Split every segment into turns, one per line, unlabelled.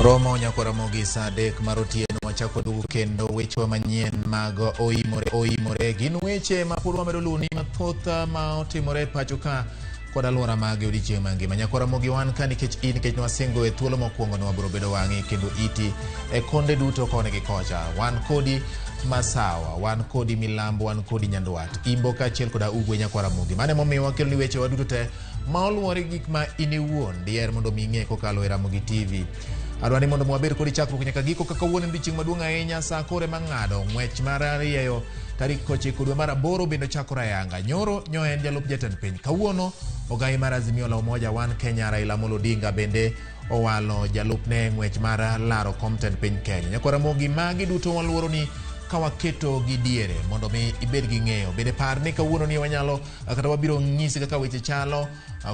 Romo nyako Ramogi saa 3 mar otieno wachako duogo kendo wechewa manyien mag oimore oimore gin weche ma pod wamedo luwoni mathoth ma otimore e pacho ka kod alwora mage odiechieng' mangima. Nyako Ramogi wan ka nikech in, nikech nwasingo e thuolo mokwongo ni wabiro bedo wang'i kendo iti e konde duto koni gi kocha. Wan kodi Masawa, wan kodi Milambo, wan kodi Nyandwat, Imbo kaachiel koda Ugwe Nyako Ramogi. Mano emomiyo wakelo ni wechewa duto te ma oluwore gi gik ma in iwuon diher mondo mi ing'e kokalo e Ramogi TV. Adwa ni mondo wabed kodi chakruok nyaka giko kaka wuon en odiechieng' maduong' ahinya saa kore mang'ado ng'wech mar rieyo tarik 9 dwe mar 8 bende ochakore ayanga. Nyoro nyo en jalup jatend piny. Kawuono ogai mar Azimio la Umoja One Kenya Raila Amolo Odinga bende owalo jalupne e ng'wech mar laro kom tend piny Kenya. Nyakwa Ramogi, magi duto waluoro ni ka waketo gi diere mondo mi ibed gi ng'eyo. Bende par ni kawuono ni wanyalo kata wabiro nyisi kaka weche chalo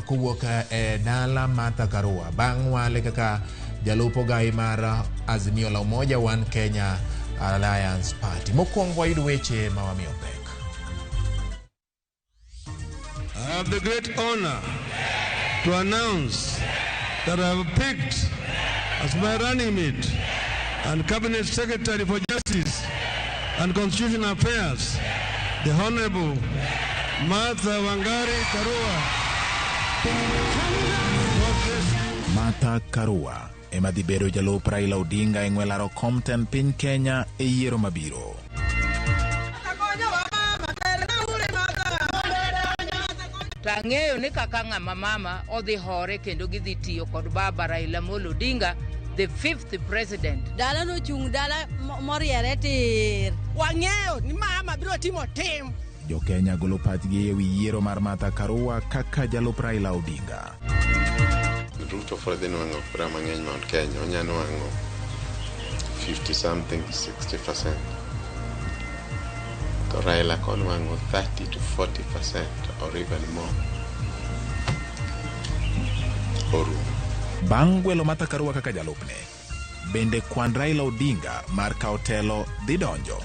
kowuok e dala Martha Karua bang' wale kaka jalup ogai mar Azimio la Umoja One Kenya Alliance Party. Mokwongo wayud weche ma wamiyo pek.
I have the great honor to announce that I have picked as my running mate and Cabinet Secretary for Justice and Constitutional Affairs, the Honorable Martha Wangari Karua. God bless you.
Martha Karua ema dhi bedo jalup Raila Odinga e ng'we laro kom tend piny Kenya e yiero mabiro.
To ang'eyo ni kaka ng'ama mama odhi hore kendo gidhi tiyo kod baba Raila Amolo Odinga, the 5th president.
Dala nochung' dala moriere tir.
Wang'eyo ni mama biro timo tim.
Jo Kenya golo pachgi e wi yiero mar Martha Karua kaka jalup Raila Odinga.
Ruto pod dhi nwang'o kura mang'eny Mount Kenya, onya nwang'o 50 something, 60%. To Raila konwang'o 30 to 40% or even more. Orumo.
Bang' gwelo Martha Karua kaka jalupne, bende kwan Raila Odinga mar kawo telo dhi donjo?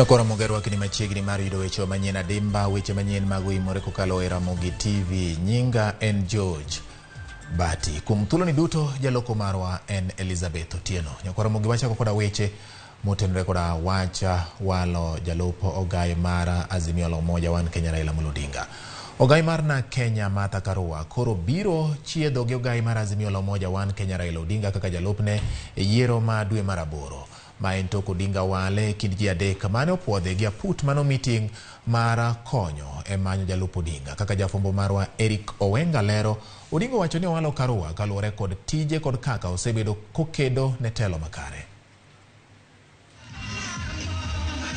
Koro Ramogi arwakni machiegni mar yudo weche manyien adimba, weche manyien mag oimore kokalo e Ramogi TV. Nyinga en George Bati. Kuom thuoloni duto jaloko marwa en Elizabeth Otieno. Nyakwa Ramogi wachako koda weche motenore koda wach walo jalup ogai mar Azimio la Umoja One Kenya Raila Amolo Odinga. Ogai mar NARC Kenya Martha Karua koro biro chiedho gi ogai mar Azimio la Umoja One Kenya Raila Odinga kaka jalupne e yiero ma dwe mar 8. Ma en tok Odinga wale e kind ji 3 mane opuodhe gi aput mano meeting mar konyo e manyo jalup Odinga. Kaka jafwambo marwa Eric Owenga lero, Odinga owacho ni owalo Karua kaluwore kod tije kod kaka osebedo kokedo ne telo makare.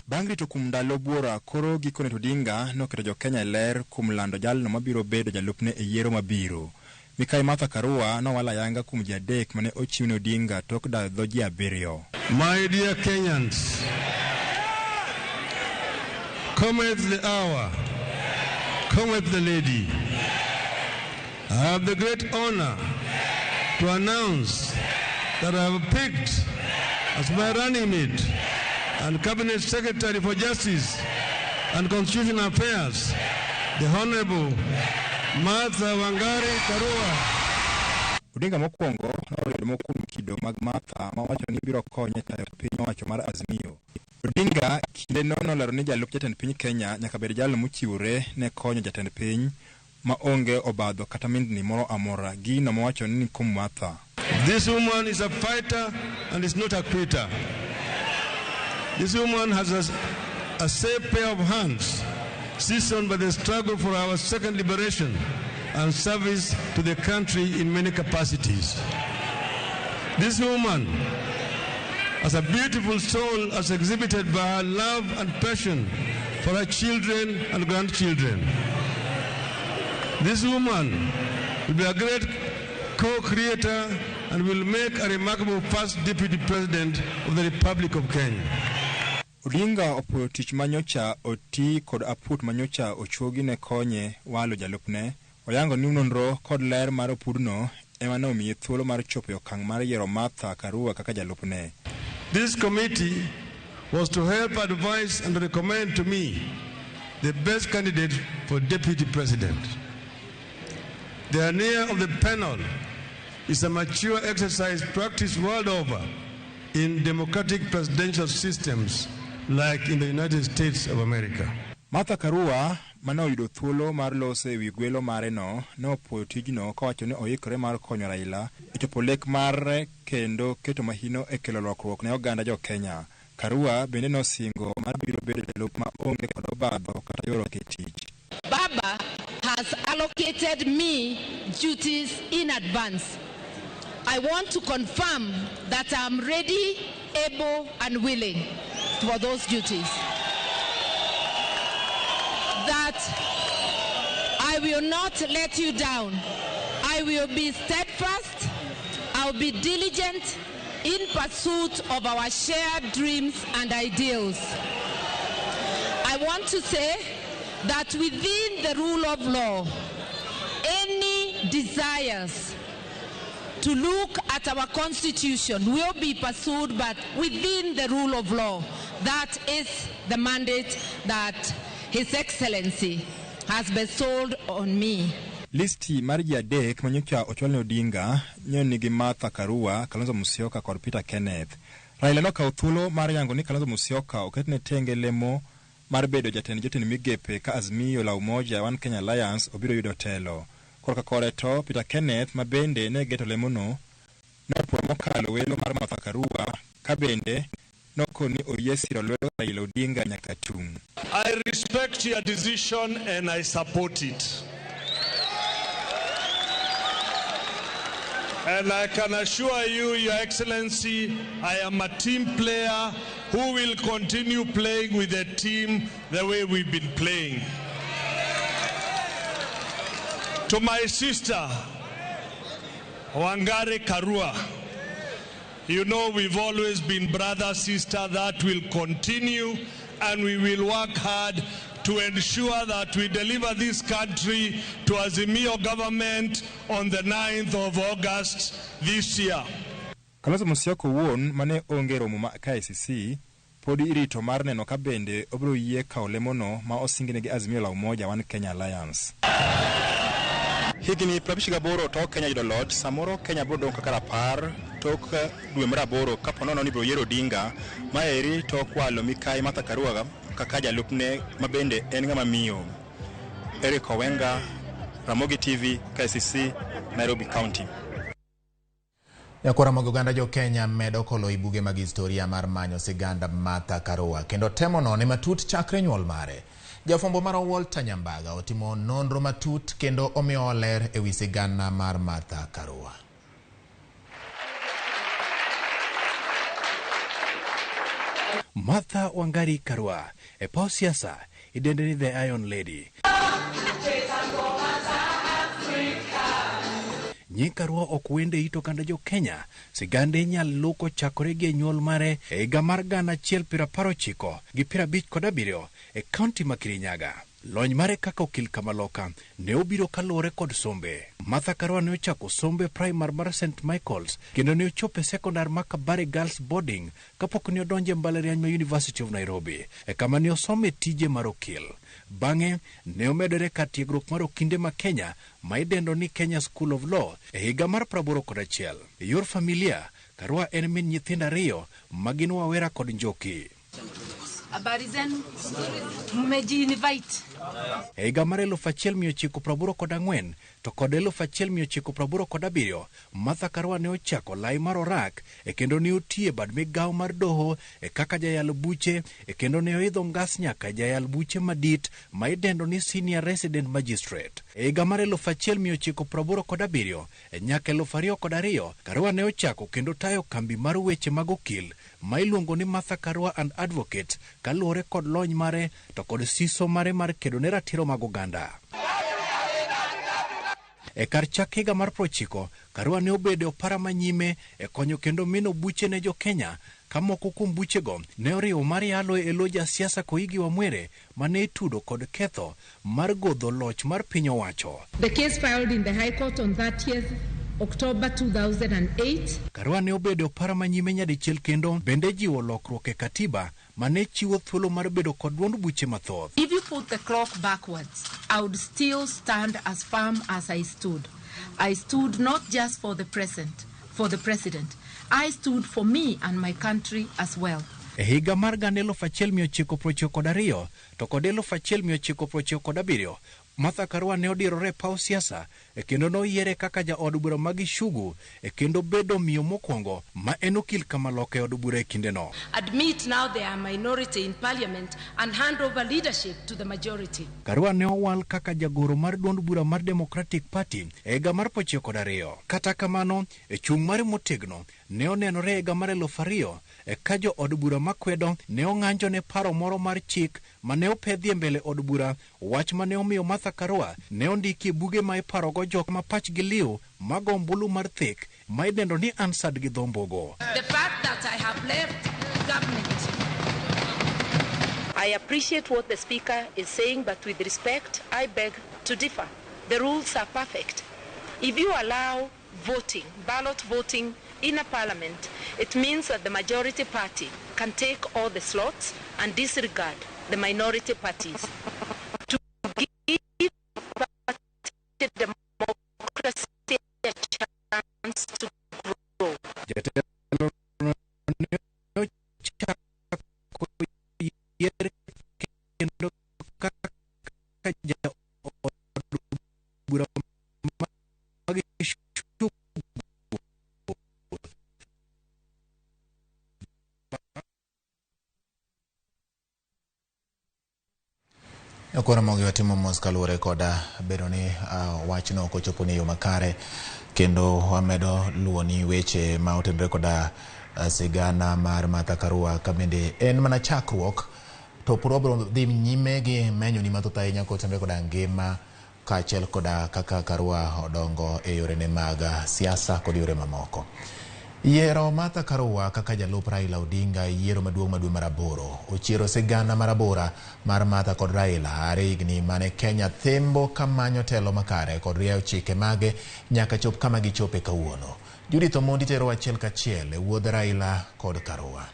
Bang' rito kuom ndalo buora, koro gikone to Odinga noketo jo Kenya e ler kuom lando jalno mabiro bedo jalupne e yiero mabiro. Mikai Martha Karua nowalo ayanga kuom ji 3 mane ochiw ne Odinga tok dayo dho ji 7.
My dear Kenyans, cometh the hour, cometh the lady. I have the great honor to announce that I have picked as my running mate and Cabinet Secretary for Justice and Constitutional Affairs, the Honorable Martha Wangari Karua.
Odinga mokwongo noriedo moko kuom kido mag Martha ma wacho ni biro konye tayo piny owacho mar Azimio. Odinga kinde no nolero ni jalup jatend piny Kenya nyaka bed jalno mochiwore ne konyo jatend piny ma onge obadho kata mindni moro amora, gino mowacho ni kuom Martha.
This woman is a fighter and is not a quitter. This woman has a safe pair of hands, seasoned by the struggle for our second liberation and service to the country in many capacities. This woman has a beautiful soul as exhibited by her love and passion for her children and grandchildren. This woman will be a great co-creator and will make a remarkable first deputy president of the Republic of Kenya.
Odinga opuoyo tich manyocha oti kod aput manyocha ochuogi ne konye walo jalupne. Oyango ni nonro kod ler mar opudno ema ne omiye thuolo mar chopo e okang' mar yiero Martha Karua kaka jalupne.
This committee was to help advise and recommend to me the best candidate for deputy president. The idea of the panel is a mature exercise practiced world over in democratic presidential systems like in the United States of America.
Martha Karua mane oyudo thuolo mar loso ewi gwelo mare no ne opuoyo tijno kowacho ni oikore mar konyo Raila e chopo lek mare kendo keto mahino e kelo lokruok ne oganda jo Kenya. Karua bende nosingo mar biro bedo jalup ma onge kod obadho kata ywaruok e tich.
Baba has allocated me duties in advance. I want to confirm that I'm ready, able, and willing for those duties. That I will not let you down. I will be steadfast, I'll be diligent in pursuit of our shared dreams and ideals. I want to say that within the rule of law, any desires to look at our constitution will be pursued, but within the rule of law. That is the mandate that His Excellency has bestowed on me.
Listi mar ji adek manyocha ochwal ne Odinga nyo nigi Martha Karua, Kalonzo Musyoka kod Peter Kenneth. Raila nokawo thuolo mar yango ni Kalonzo Musyoka oketne tenge lemo mar bedo jatend jotend migepe ka Azimio la Umoja One Kenya Alliance obiro yudo telo. Korka kore to Peter Kenneth ma bende ne geto lemono nopuoyo mokalo welo mar Martha Karua ka bende nokoni oyie siro lwedo Raila Odinga nyaka tung'.
I respect your decision and I support it. And I can assure you, Your Excellency, I am a team player who will continue playing with the team the way we've been playing. To my sister, Wangari Karua, you know we've always been brother, sister. That will continue, and we will work hard to ensure that we deliver this country to Azimio government on the 9th of August this year.
Kalonzo Musyoka owuon mane onge romo ma KICC podi irito mar neno ka bende obiro yie kawo lemono ma osingne gi Azimio la Umoja One Kenya Alliance. Higni 58 tok Kenya yudo loch, samoro Kenya biro dong' kaka rapar tok dwe mar aboro kapo nono ni ibiro yier Odinga, maeri tok walo Mikai Martha Karua kaka jalupne ma bende en ng'ama miyo. Eric Owenga, Ramogi TV, KICC, Nairobi County.
Nyakwara mag oganda jo Kenya medo kolo i buge mag historia mar manyo siganda Martha Karua kendo temo none matut chakre nyuol mare. Jafwambo marwa Walter Nyambaga otimo nonro matut kendo omiyowa ler ewi sigana mar Martha Karua.
Martha Wangari Karua e paw siasa idende ni The Iron Lady. Nying Karua ok wende it oganda jo Kenya, sigande inyal luw kochakore gi e nyuol mare e higa mar 1997 gi 57 e kaunti ma Kirinyaga. Lony mare kaka okil kamaloka ne obiro kaluwore kod sombe. Martha Karua ne ochako sombe primar mar St. Michael's kendo ne ochopo e sekondar ma Kabare Girls Boarding kapok ne odonjo e mbalariany ma University of Nairobi e kama ne osome tije mar okil. Bang'e ne omedore kar tiegruok mar okinde ma Kenya ma idendo ni Kenya School of Law e higa mar 81. E yor familia, Karua en min nyithindo ariyo ma gin Wawera kod Njoki.
Habari zenu, mmeji-invite.
E higa mar 1984 to kod 1987, Martha Karua ne ochako lai mar orak e kendo ne otiyo e bad migawo mar doho e kaka jayal buche e kendo ne oidho ngas nyaka jayal buche madit ma idendo ni Senior Resident Magistrate. E higa mar 1987 e nyaka 2002, Karua ne ochako kendo tayo kambi mar weche mag okil ma iluongo ni Martha Karua and Advocates kaluwore kod lony mare to kod siso mare mar kedo ne ratiro mag oganda. E kar chak higa mar 90, Karua ne obedo e opara manyime e konyo kendo mino buche ne jo Kenya ka moko kuom buchego ne oriwo mar yalo e lo jasiasa Koigi Wamwere mane itudo kod ketho mar godho loch mar piny owacho.
The case filed in the High Court on 30th October 2008.
Karua ne obedo e opara manyime nyadichiel kendo bende jiwo lokruok e katiba mane chiwo thuolo mar bedo kod duond buche mathoth.
If you put the clock backwards, I would still stand as firm as I stood. I stood not just for the present, for the president. I stood for me and my country as well.
E higa mar 1992 to kod 1997, Martha Karua ne odirore e paw siasa e kendo noyiere kaka jaod bura ma Gichugu e kendo bedo miyo mokwongo ma en okil kamaloka e od bura e kindeno.
Admit now they are minority in parliament and hand over leadership to the majority.
Karua ne owal kaka jagoro mar duond bura mar Democratic Party e higa mar 92. Kata kamano, e chung' mare motegno ne onenore e higa mar 2000 e ka jo od bura makwedo ne ong'anjo ne paro moro mar chik mane opedhi e mbele od bura, wach mane omiyo Martha Karua ne ondiki e buge ma iparogo jok ma pachgi liw mago ombulu mar thek ma idendo ni Hansard gi dho Mbogo.
The fact that I have left government. I appreciate what the speaker is saying, but with respect, I beg to differ. The rules are perfect. If you allow voting, ballot voting in a parliament, it means that the majority party can take all the slots and disregard the minority parties. To give party democracy a chance to grow.
Jatelo ne ochako yier kendo kaka jaod bura ma Gichugu.
Koro mogi watimo mos kaluwore koda bedo ni wachno ok ochopo ni yo makare, kendo wamedo luwo ni weche ma otenore koda sigana mar Martha Karua ka bende en mana chakruok, to pod wabiro dhi nyime gi menyo ni mathoth ahinya kotenore koda ngima kaachiel koda kaka Karua odongo e yorene mag siasa kod yore mamoko. Yiero Martha Karua kaka jalup Raila Odinga e yiero maduong' ma dwe mar aboro ochiero sigana marabora mar Martha kod Raila are higni mane Kenya thembo kamanyo telo makare kod rieyo chike mage nyaka chop kama gichope kawuono. Judith Omondi tero achiel kachiel e wuodh Raila kod Karua.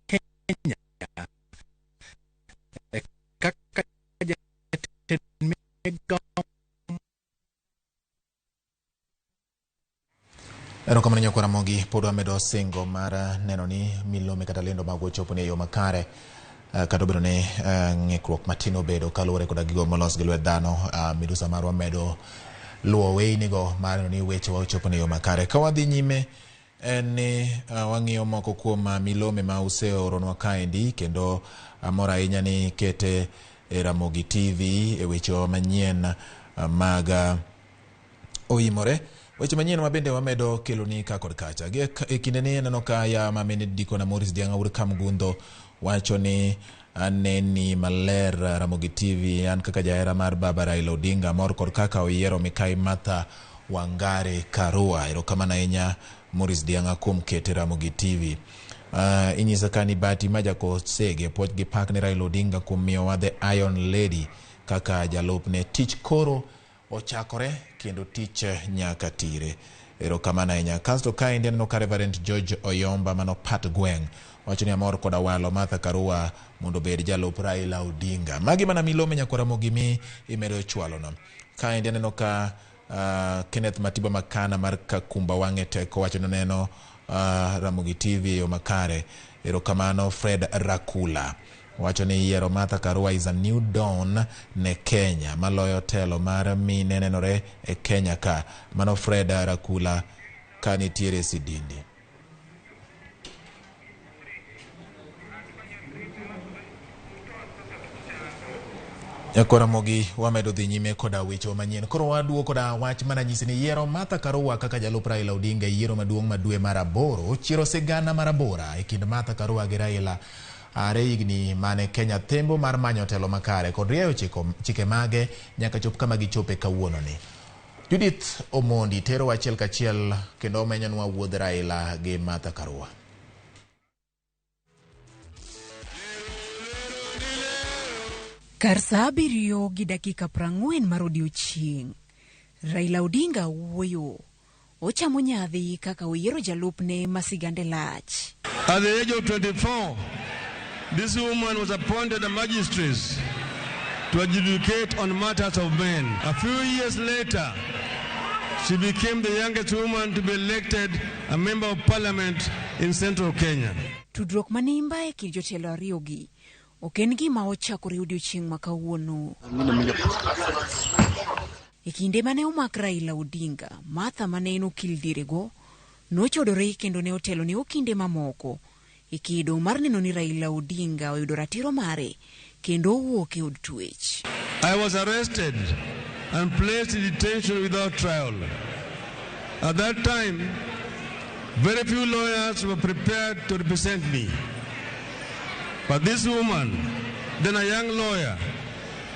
Kenya kaka jatend migao.
Erokamano nyakwa Ramogi, pod wamedo singo mar neno ni milome kata lendo magwa ochopo ni e yo makare, kata obedo ni ng'ikruok matin obedo kaluwore koda gigo molos gi lwet dhano. Midusa marwa medo luwo weynigo mar neno ni wechewa ochopo ni e yo makare. Ka wadhi nyime en ni wang'iyo moko kuom milome ma useoronwa kaendi, kendo amor ahinya ni kete e Ramogi TV e wechewa manyien mag oimore. Weche manyien ma bende wamedo keloni ka kod kacha. Gi e kinde ni aneno ka ya ma mine dikona Morris Dianga wuod Kamgundho wacho ni aneni maler Ramogi TV, an kaka jahera mar baba Raila Odinga amor kod kaka oyiero Mikai Martha Wangari Karua. Erokamano ahinya Morris Dianga kuom kete Ramogi TV. Inyisa ka ni Bati ma Jakosege puoch gi pak ne Raila Odinga kuom miyowa the Iron Lady kaka jalupne. Tich koro ochakore kendo tich nyaka tire. Erokamano ahinya. Kasto kaendi aneno ka Reverend George Oyomba mano pat gweng' wacho ni amor koda walo Martha Karua mondo obed jalup Raila Odinga. Magi mana milome nyakwa Ramogi mi imedo chwalono. Kaendi aneno ka Kenneth Matiba Makana mar Kakumba wang'e teko wacho ni oneno Ramogi TV e yo makare. Erokamano Fred Rakula wacho ni yiero Martha Karua is a new dawn ne Kenya maloyo telo mar mine nenore e Kenya ka. Mano Fred Rakula ka nitiere Sidindi. Nyakwa Ramogi wamedo dhi nyime koda weche manyien. Koro waduogo koda wach mana nyisi ni yiero Martha Karua kaka jalup Raila Odinga e yiero maduong' ma dwe mar aboro ochiero sigana marabora e kind Martha Karua gi Raila are higni mane Kenya thembo mar manyo telo makare kod rieyo chike mage nyaka chop kama gichope kawuono ni. Judith Omondi tero achiel kachiel kendo omenyonwa wuodh Raila gi Martha Karua.
Kar saa 7:40 mar odiochieng', Raila Odinga wuoyo. Ochamo nyadhi kaka oyiero jalupne ma sigande lach.
At the age of 24, this woman was appointed a magistrate to adjudicate on matters of men. A few years later, she became the youngest woman to be elected a member of parliament in central Kenya.
Tudruok manimba e kind jotelo ariyogi ok en gima ochakore odiochieng' ma kawuono. E kinde mane omak Raila Odinga, Martha mane en okil dierego nochodore kendo ne otelo ne okinde mamoko e kedo mar neno ni Raila Odinga oyudo ratiro mare kendo owuok e od twech.
I was arrested and placed in detention without trial. At that time, very few lawyers were prepared to represent me. But this woman, then a young lawyer,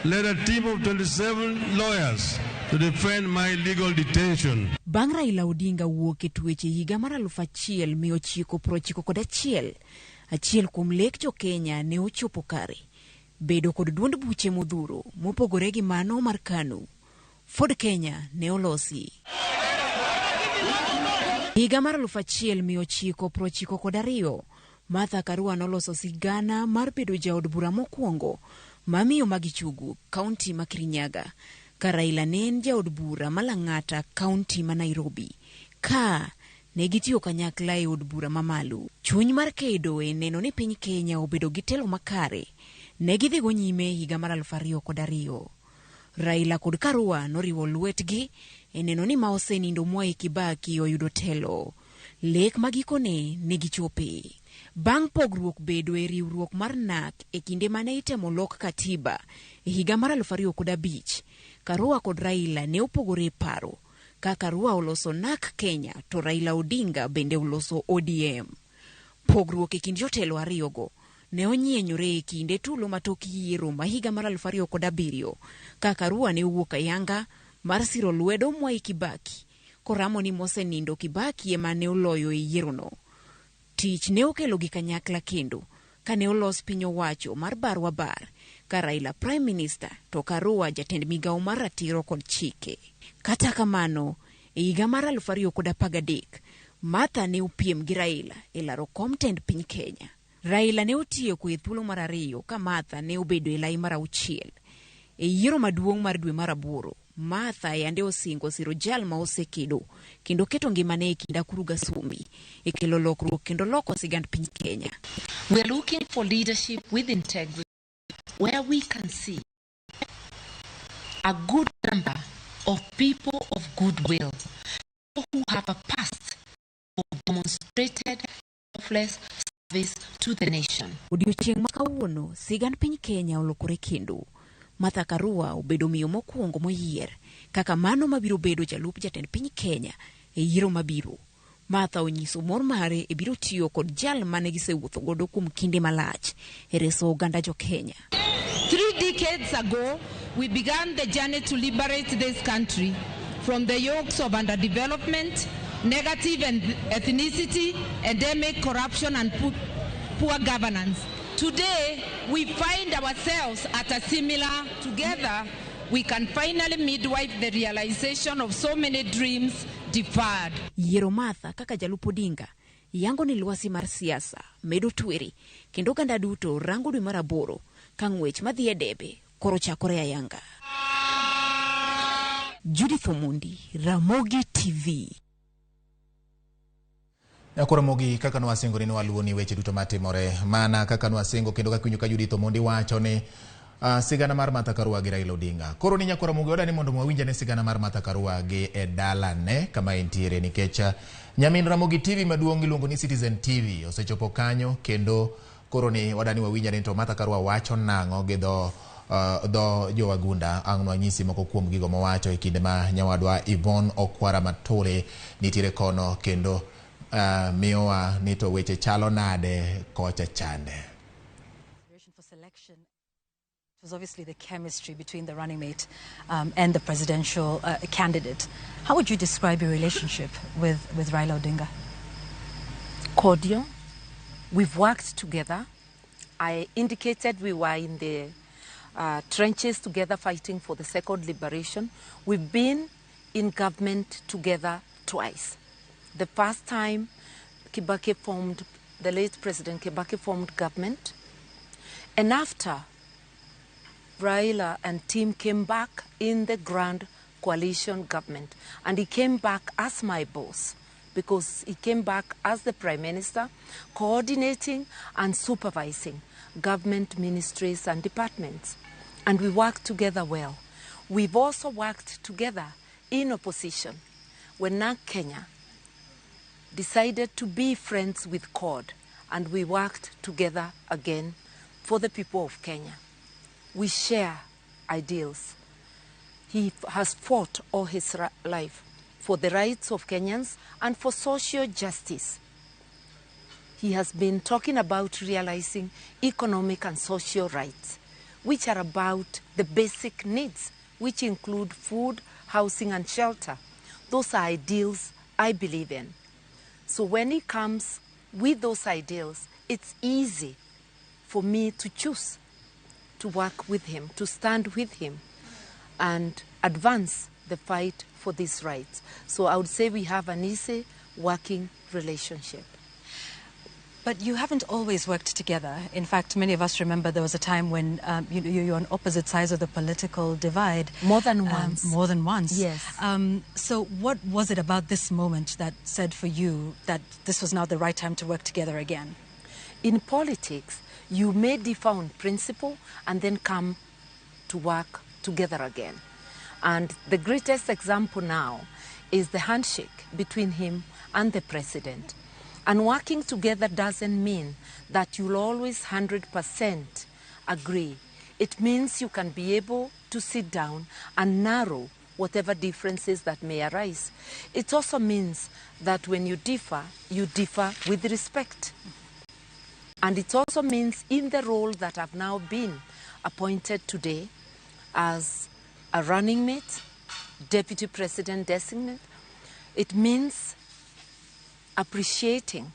led a team of 27 lawyers to defend my legal detention.
Bang' Raila Odinga wuok e twech e higa mar 1991, achiel kuom lek jo Kenya ne ochopo kare, bedo kod duond buche modhuro mopogore gi mano mar KANU. Ford Kenya ne olosi. Higa mar 1992, Martha Karua noloso sigana mar bedo jaod bura mokwongo mamiyo ma Gichugu, kaunti ma Kirinyaga, ka Raila ne en jaod bura ma Lang'ata, kaunti ma Nairobi. Ka ne gitiyo kanyakla e od bura mamalo. Chuny mar kedo e neno ni piny Kenya obedo gi telo makare ne gidhigo nyime higa mar 2002. Raila kod Karua noriwo lwetgi e neno ni ma osenindo Mwai Kibaki oyudo telo. Lek ma gikone ne gichope. Bang' pogruok bedo e riwruok mar NARC e kinde mane itemo lok katiba e higa mar 2005, Karua kod Raila ne opogore e paro. Ka Karua oloso NARC Kenya to Raila Odinga bende oloso ODM. Pogruok e kind jotelo ariyogo ne onyienyore e kinde tulo ma tok yiero ma higa mar 2007 ka Karua ne owuok ayanga mar siro lwedo Mwai Kibaki koramo ni mosenindo Kibaki ema ne oloyo e yierono. Tich ne okelo gi kanyakla kendo kane olos piny owacho mar barwa bar ka Raila Prime Minister to Karua jatend migawo mar ratiro kod chike. Kata kamano, e higa mar 2013, Martha ne opiem gi Raila e laro kom tend piny Kenya. Raila ne otieko e thuolo mar ariyo ka Martha ne obedo e lai mar auchiel. E yiero maduong' mar dwe mar aboro, Martha yande osingo siro jal ma osekedo kendo keto ngimane e kind akuru gasumbi e kelo lokruok kendo loko sigand piny Kenya.
We are looking for leadership with integrity where we can see a good number of people of goodwill who have a past of demonstrated selfless service to the nation.
Odiochieng' ma kawuono, sigand piny Kenya olokore kendo. Martha Karua obedo miyo mokwongo moyier kaka mano mabiro bedo jalup jatend piny Kenya e yiero mabiro. Martha onyiso mor mare e biro tiyo kod jal mane gisewuotho godo kuom kinde malach e reso oganda jo Kenya.
3 decades ago, we began the journey to liberate this country from the yokes of underdevelopment, negative ethnicity, endemic corruption and poor governance. Today, we find ourselves at a similar, together, we can finally midwife the realization of so many dreams deferred.
Yiero Martha kaka jalup Odinga yango ni lwasi mar siasa medo twere kendo oganda duto rango dwe mar aboro ka ng'wech madhi e debe koro chakore ayanga. Judith Omondi, Ramogi TV.
Nyakoro Ramogi, kaka nwasingo ni nwaluwo ni weche duto matimore mana kaka nwasingo kendo kaka winjo ka Judith Omondi wacho ni sigana mar Martha Karua gi Raila Odinga. Koro ni Nyakoro Ramogi wadani mondo wawinj ane sigana mar Martha Karua gi e dalane kama entiere nikech nyamin Ramogi TV maduong' iluongo ni Citizen TV osechopo kanyo kendo koro ni wadani wawinj ane to Martha Karua wacho nang'o gi dho jowagunda. Ang' nwanyisi moko kuom gigo mowacho e kinde ma nyawadwa Yvonne Okwara Matore nitiere kono kendo miyowa ni to weche chalo nade kocha chande.
It was obviously the chemistry between the running mate and the presidential candidate. How would you describe your relationship with Raila Odinga?
Cordial. We've worked together. I indicated we were in the trenches together fighting for the second liberation. We've been in government together twice.
The first time Kibaki formed, the late President Kibaki formed government, and after Raila and team came back in the Grand Coalition government, and he came back as my boss, because he came back as the Prime Minister, coordinating and supervising government ministries and departments. And we worked together well. We've also worked together in opposition when NARC Kenya decided to be friends with CORD, and we worked together again for the people of Kenya. We share ideals. He has fought all his life for the rights of Kenyans and for social justice. He has been talking about realizing economic and social rights, which are about the basic needs, which include food, housing, and shelter. Those are ideals I believe in. So when he comes with those ideals, it's easy for me to choose to work with him, to stand with him, and advance the fight for these rights. So I would say we have an easy working relationship.
But you haven't always worked together. In fact, many of us remember there was a time when you were on opposite sides of the political divide.
More than once.
More than once.
Yes.
So what was it about this moment that said for you that this was now the right time to work together again?
In politics, you may differ on principle and then come to work together again. And the greatest example now is the handshake between him and the president. And working together doesn't mean that you'll always 100% agree. It means you can be able to sit down and narrow whatever differences that may arise. It also means that when you differ with respect. And it also means in the role that I've now been appointed today as a running mate, deputy president designate, it means appreciating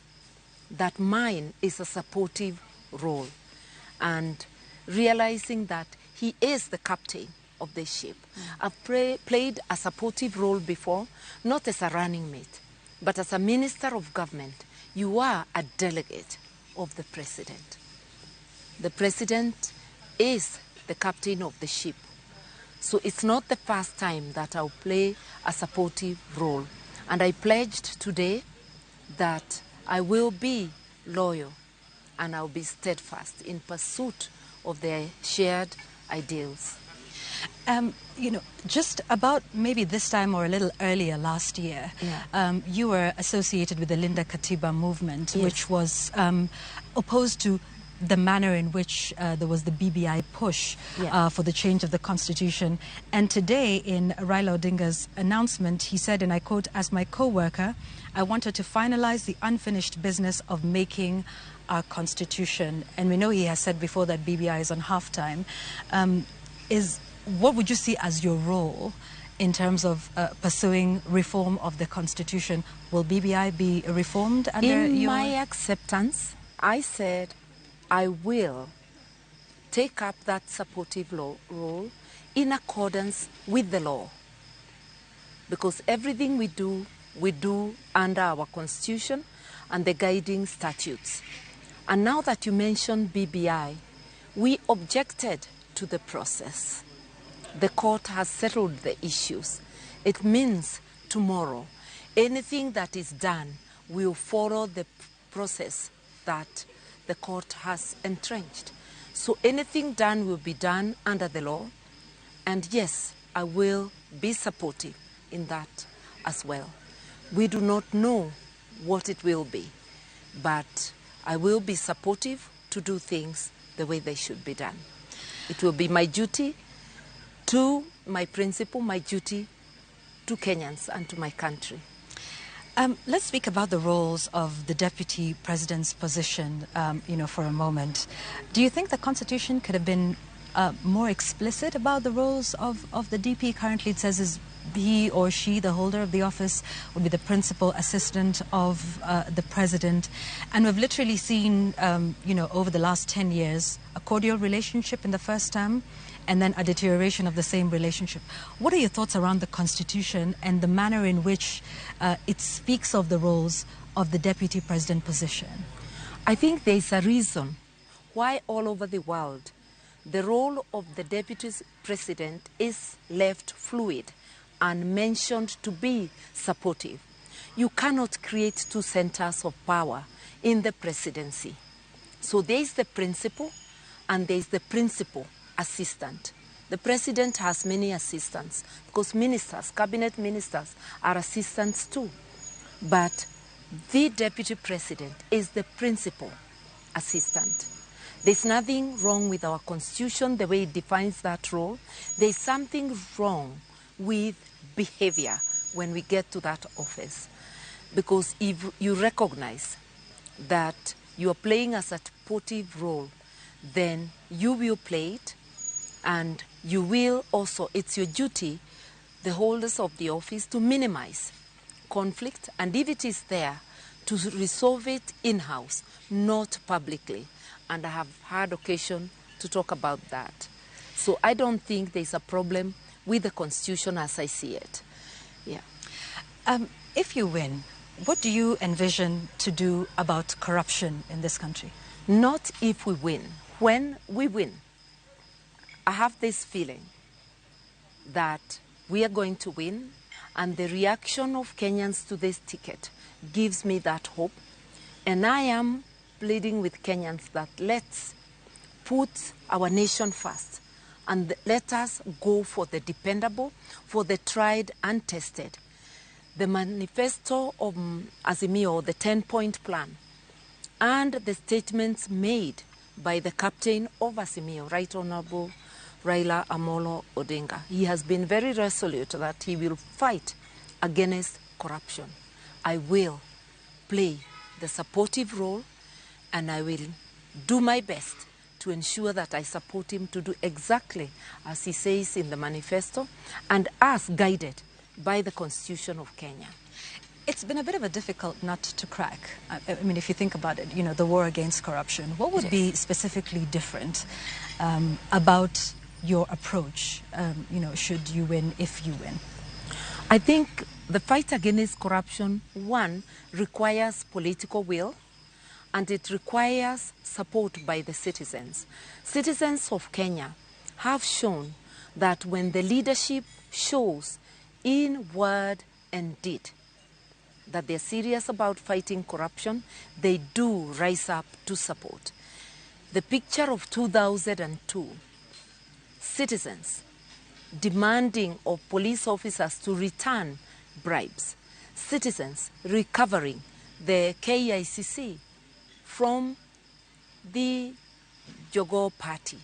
that mine is a supportive role and realizing that he is the captain of the ship. I've played a supportive role before, not as a running mate, but as a minister of government. You are a delegate of the president. The president is the captain of the ship. So it's not the first time that I'll play a supportive role. And I pledged today that I will be loyal and I'll be steadfast in pursuit of their shared ideals.
You know, just about maybe this time or a little earlier last year, yeah. You were associated with the Linda Katiba movement, yes, which was opposed to the manner in which there was the BBI push, yeah, for the change of the constitution. And today in Raila Odinga's announcement, he said, and I quote, "As my co-worker, I wanted to finalize the unfinished business of making our constitution." And we know he has said before that BBI is on halftime. What would you see as your role in terms of pursuing reform of the constitution? Will BBI be reformed under
in
your...
my acceptance, I said I will take up that supportive role in accordance with the law. Because everything we do under our constitution and the guiding statutes. And now that you mentioned BBI, we objected to the process. The court has settled the issues. It means tomorrow, anything that is done will follow the process that the court has entrenched. So anything done will be done under the law. And yes, I will be supportive in that as well. We do not know what it will be, but I will be supportive to do things the way they should be done. It will be my duty to my principle, my duty to Kenyans and to my country.
Let's speak about the roles of the deputy president's position, for a moment. Do you think the constitution could have been more explicit about the roles of the DP? Currently, it says is he or she, the holder of the office, would be the principal assistant of the president. And we've literally seen, over the last 10 years, a cordial relationship in the first term and then a deterioration of the same relationship. What are your thoughts around the Constitution and the manner in which it speaks of the roles of the deputy president position?
I think there is a reason why all over the world the role of the deputy president is left fluid and mentioned to be supportive. You cannot create two centers of power in the presidency. So there is the principal and there is the principal assistant. The president has many assistants because ministers, cabinet ministers, are assistants too. But the deputy president is the principal assistant. There's nothing wrong with our constitution, the way it defines that role. There's something wrong with behavior when we get to that office. Because if you recognize that you are playing a supportive role, then you will play it, and you will also, it's your duty, the holders of the office, to minimize conflict, and if it is there, to resolve it in-house, not publicly. And I have had occasion to talk about that. So I don't think there's a problem with the Constitution as I see it. Yeah.
If you win, what do you envision to do about corruption in this country?
Not if we win. When we win, I have this feeling that we are going to win, and the reaction of Kenyans to this ticket gives me that hope. And I am pleading with Kenyans that let's put our nation first and let us go for the dependable, for the tried and tested. The manifesto of Azimio, the 10-point plan, and the statements made by the captain of Azimio, Right Honorable Raila Amolo Odinga. He has been very resolute that he will fight against corruption. I will play the supportive role, and I will do my best to ensure that I support him to do exactly as he says in the manifesto and as guided by the Constitution of Kenya.
It's been a bit of a difficult nut to crack. I mean, if you think about it, you know, the war against corruption. What would be specifically different about your approach, you know, should you win, if you win?
I think the fight against corruption, one, requires political will, and it requires support by the citizens. Citizens of Kenya have shown that when the leadership shows in word and deed that they're serious about fighting corruption, they do rise up to support. The picture of 2002, citizens demanding of police officers to return bribes, citizens recovering the KICC from the Jogoo party.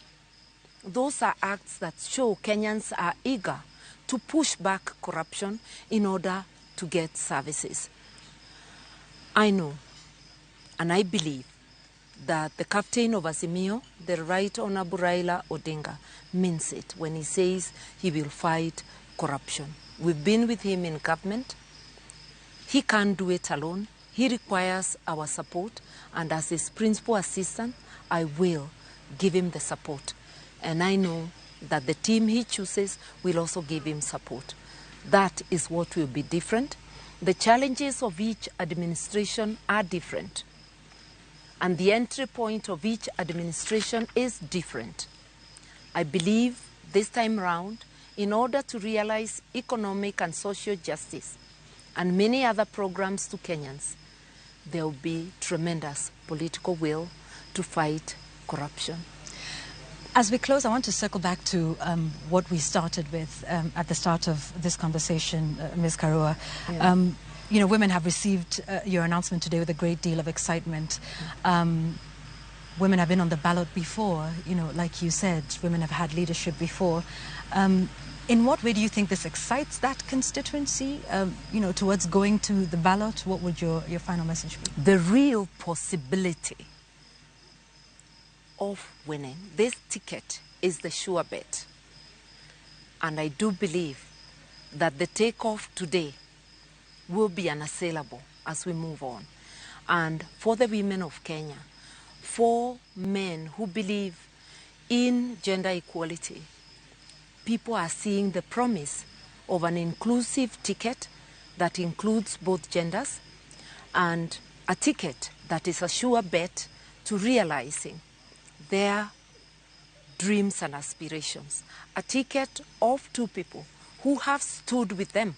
Those are acts that show Kenyans are eager to push back corruption in order to get services. I know and I believe that the captain of Azimio, the Right Honorable Raila Odinga, means it when he says he will fight corruption. We've been with him in government. He can't do it alone. He requires our support, and as his principal assistant, I will give him the support. And I know that the team he chooses will also give him support. That is what will be different. The challenges of each administration are different, and the entry point of each administration is different. I believe this time round, in order to realize economic and social justice and many other programs to Kenyans, there will be tremendous political will to fight corruption.
As we close, I want to circle back to what we started with at the start of this conversation, Ms. Karua.
Yeah.
You know, women have received your announcement today with a great deal of excitement. Women have been on the ballot before, you know, like you said, women have had leadership before. In what way do you think this excites that constituency, you know, towards going to the ballot? What would your final message be?
The real possibility of winning this ticket is the sure bet. And I do believe that the takeoff today will be unassailable as we move on. And for the women of Kenya, for men who believe in gender equality, People are seeing the promise of an inclusive ticket that includes both genders and a ticket that is a sure bet to realizing their dreams and aspirations. A ticket of two people who have stood with them,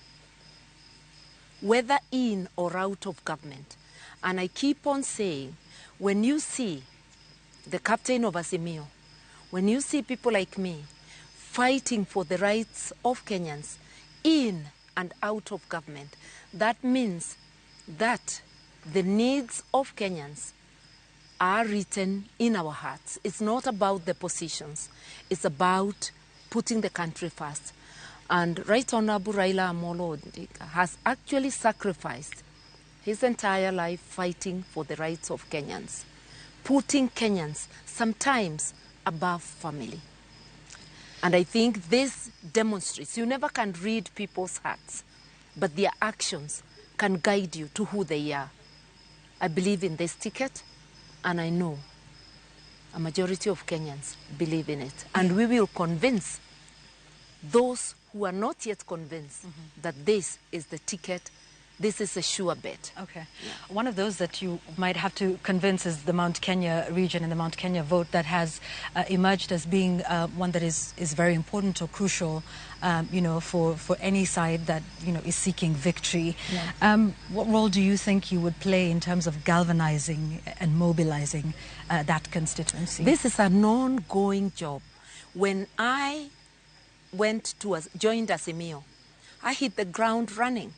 whether in or out of government. And I keep on saying, when you see the captain of Azimio, when you see people like me fighting for the rights of Kenyans in and out of government, that means that the needs of Kenyans are written in our hearts. It's not about the positions. It's about putting the country first. And Right Honorable Raila Amolo Odinga has actually sacrificed his entire life fighting for the rights of Kenyans, putting Kenyans sometimes above family. And I think this demonstrates, you never can read people's hearts, but their actions can guide you to who they are. I believe in this ticket, and I know a majority of Kenyans believe in it. And we will convince those who are not yet convinced that this is the ticket, this is a sure bet.
Okay. Yeah. One of those that you might have to convince is the Mount Kenya region and the Mount Kenya vote that has emerged as being one that is very important or crucial, you know, for any side that, you know, is seeking victory. Yeah. What role do you think you would play in terms of galvanizing and mobilizing that constituency?
This is an ongoing job. When I went to joined Azimio, I hit the ground running.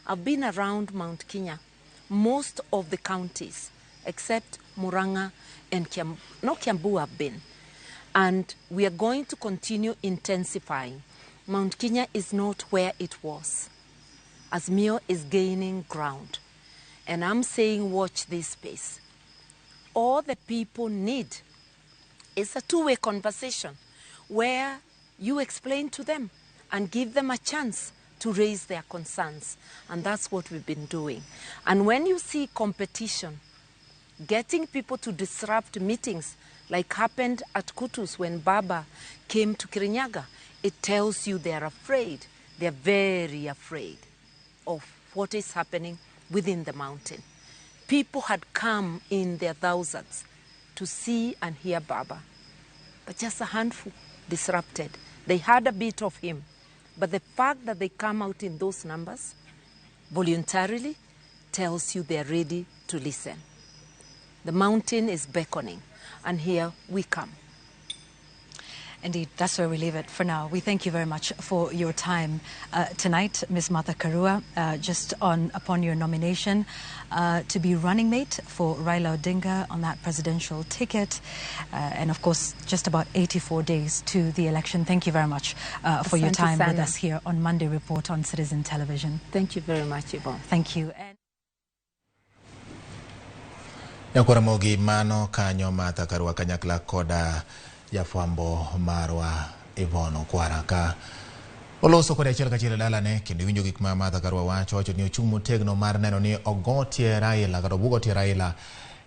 I've been around Mount Kenya, most of the counties, except Murang'a and Kiambu have been. And we are going to continue intensifying. Mount Kenya is not where it was. Azimio is gaining ground. And I'm saying watch this space. All the people need is a two-way conversation where you explain to them and give them a chance to raise their concerns. And that's what we've been doing. And when you see competition, getting people to disrupt meetings, like happened at Kutus when Baba came to Kirinyaga, it tells you they're afraid. They're very afraid of what is happening within the mountain. People had come in their thousands to see and hear Baba, but just a handful disrupted. They had a bit of him. But the fact that they come out in those numbers voluntarily tells you they're ready to listen. The mountain is beckoning, and here we come.
Indeed, that's where we leave it for now. We thank you very much for your time tonight, Ms. Martha Karua, just upon your nomination to be running mate for Raila Odinga on that presidential ticket. And of course, just about 84 days to the election. Thank you very much for your time with us here on Monday Report on Citizen Television.
Thank you very much, Yvonne.
Thank you.
Nyakwaramogi mano kanyo Martha Karua kanyakla koda jafwambo marwa Yvonne Okwara ka oloso kode achiel kachiel e dalane kendo iwinjo gik ma Martha Karua wacho ni ochung' motegno mar neno ni ogotie Raila kata obugotie Raila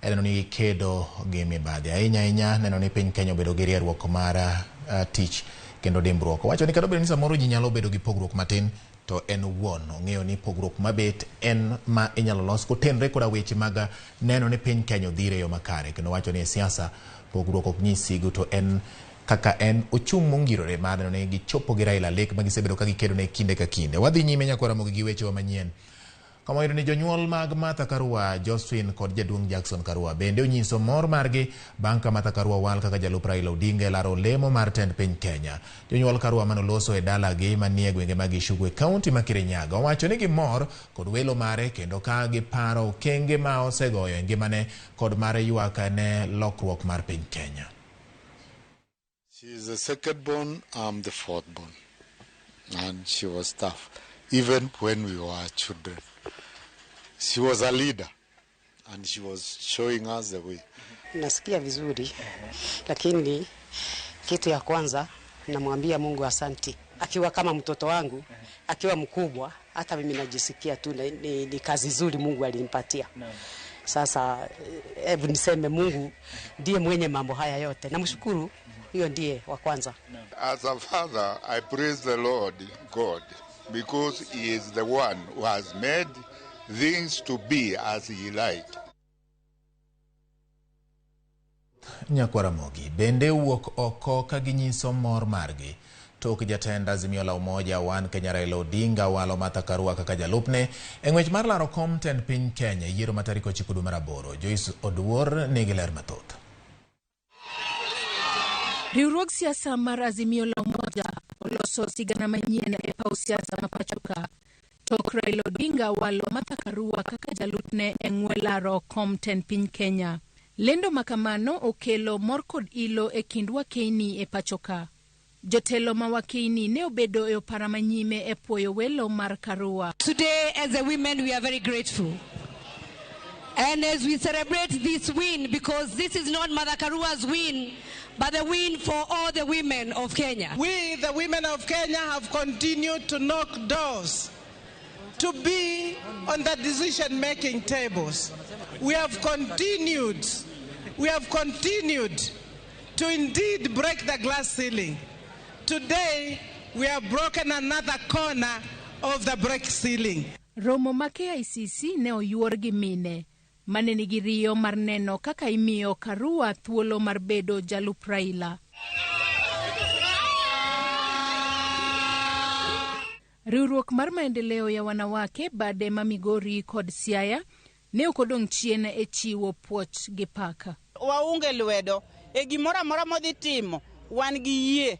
e neno ni gikedo gi mibadhi ahinya ahinya neno ni piny Kenya obedo gi rierruok mar tich kendo dimbruok. Owacho ni kata obedo ni samoro ji nyalo bedo gi pogruok matin to en owuon ong'eyo ni pogruok mabet en ma inyalo los kotenre koda weche mag neno ni piny Kenya odhire e yo makare kendo wacho ni e siasa pogruok ok nyis sigu to en kaka en ochung' mongirore mar neno ni gichopo gi Raila lek ma gisebedo ka gikedo ne kinde ka kinde. Wadhi nyime nyakwaramogi gi wechewa manyien. Kama wayudo ni jonyuol mag Martha Karua, Josephine kod jaduong' Jackson Karua bende onyiso mor margi bang' ka Martha Karua owal kaka jalup Raila Odinga e laro lemo mar tend piny Kenya. Jonyuol Karua manoloso e dalagi manie gwenge mag Ishugu e kaunti ma Kirinyaga owacho ni gimor kod welo mare kendo ka giparo okenge ma osegoyo e ngimane kod mar ywak ne lokruok mar piny Kenya.
She is the second born, I'm the fourth born. And she was tough, even when we were children. She was a leader, and she was showing us the way.
Nasikia vizuri, lakini kitu ya kwanza namwambia Mungu asanti. Akiwa kama mtoto wangu, akiwa mkubwa, hata mimi najisikia tu ni kazi nzuri Mungu alinipatia. Sasa hebu niseme Mungu ndiye mwenye mambo haya yote. Namshukuru Huyo ndiye wa kwanza.
As a father, I praise the Lord God because he is the one who has made things to be as he liked.
Nyakwar Ramogi bende wuok oko ka ginyiso mor margi tok jatend Azimio la Umoja One Kenya Raila Odinga walo Martha Karua kaka jalupne e ng'wech mar laro kom tend piny Kenya e yiero ma tarik 9 dwe mar 8. Joyce Oduor nigi ler mathoth.
Riwruog siasa mar Azimio la Umoja oloso sigana manyien e paw siasa ma pacho ka. Tok Raila Odinga walo Martha Karua kaka jalupne e ng'we laro kom tend piny Kenya. Lendo makamano okelo mor kod ilo e kind wakeini e pacho ka. Jotelo ma wakeini ne obedo e opara manyime e puoyo welo mar Karua.
Today as a women we are very grateful. And as we celebrate this win, because this is not Martha Karua's win, but the win for all the women of Kenya.
We, the women of Kenya, have continued to knock doors, to be on the decision-making tables. We have continued to indeed break the glass ceiling. Today, we have broken another corner of the break ceiling.
Romo ma KICC ne oyuor gi mine mane nigi riyo mar neno kaka imiyo Karua thuolo mar bedo jalup Raila. Riwruok mar maendeleo ya wanawake bade ma Migori kod Siaya ne ok odong' chien e chiwo puoch gi paka.
Waunge lwedo e gimoro amora modhi timo, wan gi yie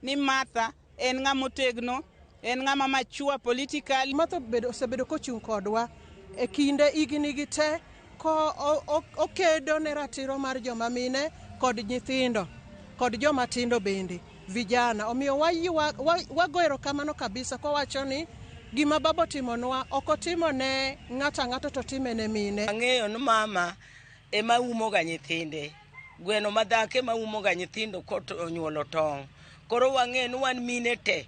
ni Martha en ng'ama otegno, en ng'ama machua politically.
Martha osebedo kochung' kodwa e kinde higni gi te ko okedo ne ratiro mar joma mine kod nyithindo kod joma tindo bende vijana. Omiyo wago erokamano kabisa kowacho ni gima baba otimonwa ok otimo ne ng'ato ang'ato to time ne mine.
Ang'eyo ni mama ema umoga nyithinde, gweno madhako ema umoga nyithindo konyuolo tong'. Koro wang'eyo ni wan mine te,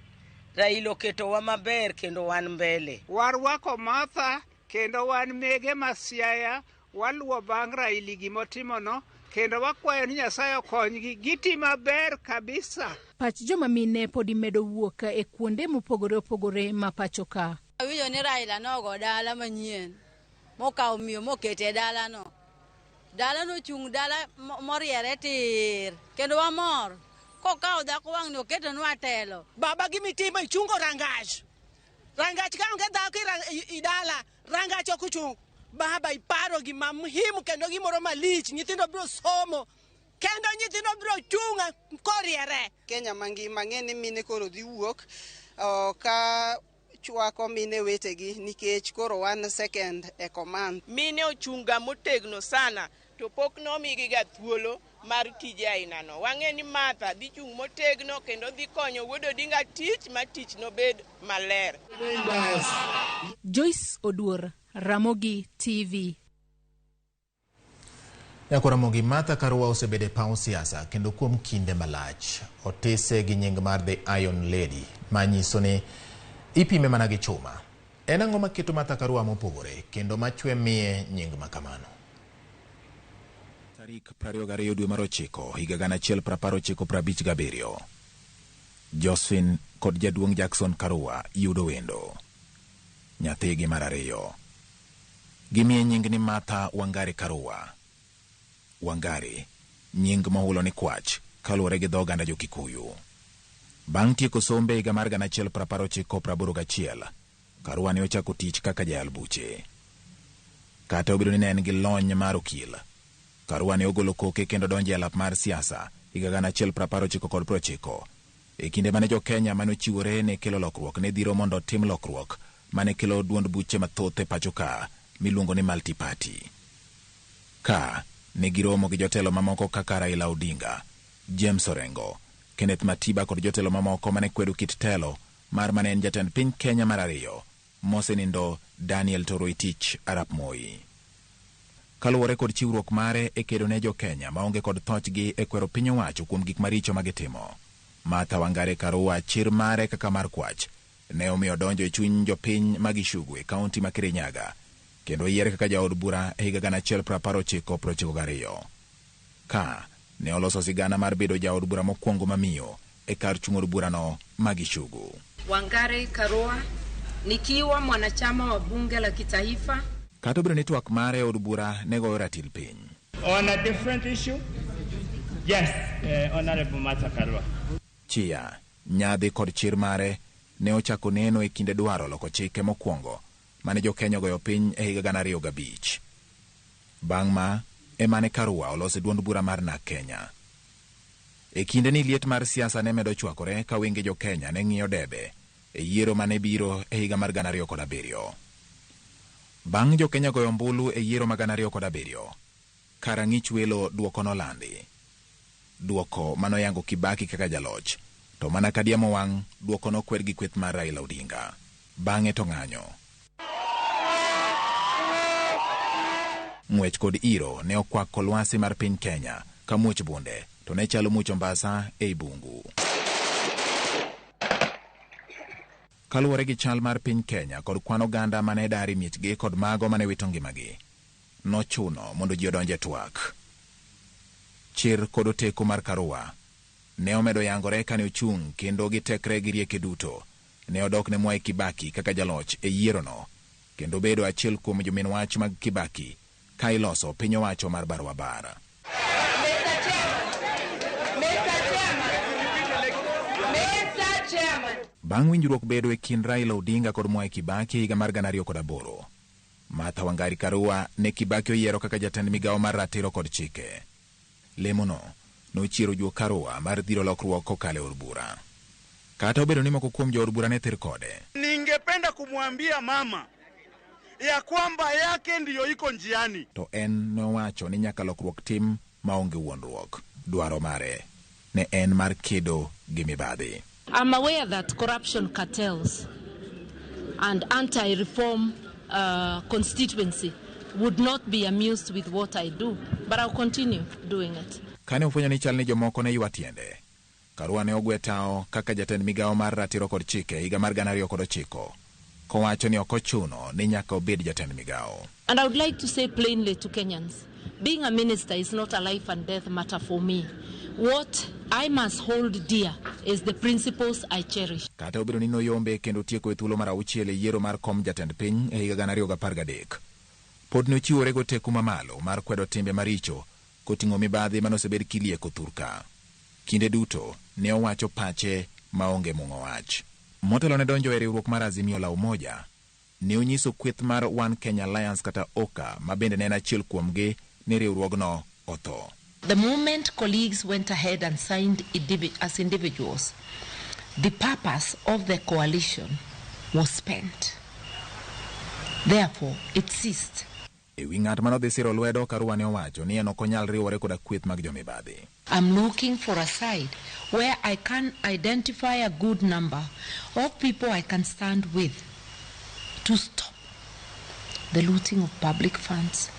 Raila oketowa maber kendo wan mbele.
Warwako Martha kendo wan mege ma Siaya, waluwo bang' Raila gimotimono kendo wakwayo ni Nyasaye okonygi giti maber kabisa.
Pach joma mine pod imedo wuok e kuonde mopogore opogore ma pacho ka.
Awinjo ni Raila nogo dala manyien mokawo miyo mokete e dalano. Dalano ochung' dala moriere tir kendo wamor. Kokawo dhako wang'ni oketonwa telo.
Baba gimitimo ichungo rangach. Rangach ka onge dhako i dala, rangach ok ochung'. Baba iparo gima muhimu kendo gimoro malich, nyithindo biro somo kendo nyithindo biro chung' koriere.
Kenya mangima ng'e ni mine koro dhi wuok ka chwako mine wetegi nikech koro wan second e command.
Mine ochung' ga motegno sana to pok nomigiga thuolo mar tije ainano. Wang'e ni Martha dhi chung' motegno kendo dhi konyo wuod Odinga tich ma tich nobed maler.
Joyce Oduor, Ramogi TV.
Nyakwar Ramogi, Martha Karua osebedo e paw siasa kendo kuom kinde malach. Otise gi nying mar The Iron Lady, manyiso ni ipime mana gi chuma. En ang'o maketo Martha Karua mopogore kendo machwe miye nying makamano? Tarik 22 dwe mar 9 higa 1957, Josephine kod jaduong' Jackson Karua yudo wendo. Nyathigi mar ariyo. Gimiye nying ni Martha Wangari Karua. Wangari, nying mohulo ni kwach, kaluwore gi dho oganda jo-Kikuyu. Bang' tieko sombe higa mar 1981, Karua ne ochako tich kaka jayal buche. Kata obedo ni ne en gi lony mar okil, Karua ne ogolo koke kendo donjo e alap mar siasa higa 1990 e kinde mane jo-Kenya mane ochiwore ne kelo lokruok ne dhiro mondo otim lokruok mane kelo duond buche mathoth e pacho ka miluongo ni multi-party. Ka ne giromo gi jotelo mamoko kaka Raila Odinga, James Orengo, Kenneth Matiba kod jotelo mamoko mane kwedo kit telo mar mane en jatend piny Kenya mar ariyo mosenindo Daniel Toroitich arap Moi. Kaluwore kod chiwruok mare e kedo ne jo-Kenya maonge kod thochgi e kwero piny owacho kuom gik maricho magitimo, Martha Wangari Karua chir mare kaka mar kwach ne omiyo donjo e chuny jopiny ma Gichugu e kaunti ma Kirinyaga kendo yiere kaka jaod bura e higa 1992. Ka Ne oloso sigana mar bedo jaod bura mokwongo mamiyo e kar chung' od burano ma Gichugu.
Wangari Karua nikiwa mwanachama wa bunge la kitaifa.
Kata obedo ni twak mare e od bura ne goyo ratil piny.
On a different issue? Yes, Honorable Martha Karua.
Chia, nyadhi kod chir mare ne ochako neno e kinde dwaro loko chike mokwongo mane jo-Kenya ogoyo piny e higa 2005. Bang' ma emane Karua oloso duond bura mar NARC Kenya. E kinde ni liet mar siasa ne medo chwakore ka wenge jo-Kenya ne ng'iyo debe e yiero mane biro e higa mar 2007. Bang' jo-Kenya goyo ombulu e yiero mag 2007, kar ang'ich welo duoko nolandi. Duoko manoyango Kibaki kaka jaloch, to mana ka diemo wang' duoko nokwer gi kweth mar Raila Odinga. Bang'e to ng'anyo. Ng'wech kod iro ne okwako lwasi mar piny Kenya ka muoch bunde to ne chalo muoch ombasa ei bungu. Kaluwore gi chal mar piny Kenya kod kwan oganda mane dar e miechgi kod mago mane wito ngimagi, nochuno mondo ji odonj e twak. Chir kod oteko mar Karua ne omedo yangore kane ochung' kendo gi tekre gi rieke duto ne odok ne Mwai Kibaki kaka jaloch e yierono kendo bedo achiel kuom jomin wach mag Kibaki ka iloso piny owacho mar Barua Bar. Bang' winjruok bedo e kind Raila Odinga kod Mwai Kibaki e higa mar 2008, Martha Wangari Karua ne Kibaki oyiero kaka jatend migawo mar ratiro kod chike. Lemono nochiero juok Karua mar dhiro lokruok kokalo e od bura. Kata obedo ni moko kuom jood bura ne thir kode.
Ningependa kumwambia mama ya kwamba yake ndiyo iko njiani.
To en nowacho ni nyaka lokruok tim maonge wuondruok. Dwaro mare ne en mar kedo gi mibadhi.
I'm aware that corruption cartels and anti-reform constituency would not be amused with what I do, but I'll continue doing it.
Kane ofwenyo ni chal ni jomoko ne ywa tiende, Karua ne ogwe tao kaka jatend migawo mar ratiro kod chike higa mar 2009, kowacho ni ok ochuno ni nyaka obed jatend migawo.
And I would like to say plainly to Kenyans, being a minister is not a life and death matter for me. What I must hold dear is the principles I cherish.
Kata obedo ni noyombe kendo tieko e thuolo mar auchiel e yiero mar kom jatend piny e higa 2013, pod nochiwore goteko mamalo mar kwedo timbe maricho koting'o mibadhi manosebed kilieko thurka. Kinde duto ne owacho pache maonge mung'o wach. Motelo ne donjo e riwruok mar Azimio la Umoja, ne onyiso kweth mar One Kenya Alliance kata OKA ma bende ne en achiel kuomgi ni riwruogno otho.
The moment colleagues went ahead and signed as individuals, the purpose of the coalition was spent. Therefore, it ceased.
E wi ng'at manodhi siro lwedo, Karua ne owacho ni en ok onyal riwore koda kweth mag jomibadhi.
I'm looking for a side where I can identify a good number of people I can stand with to stop the looting of public funds.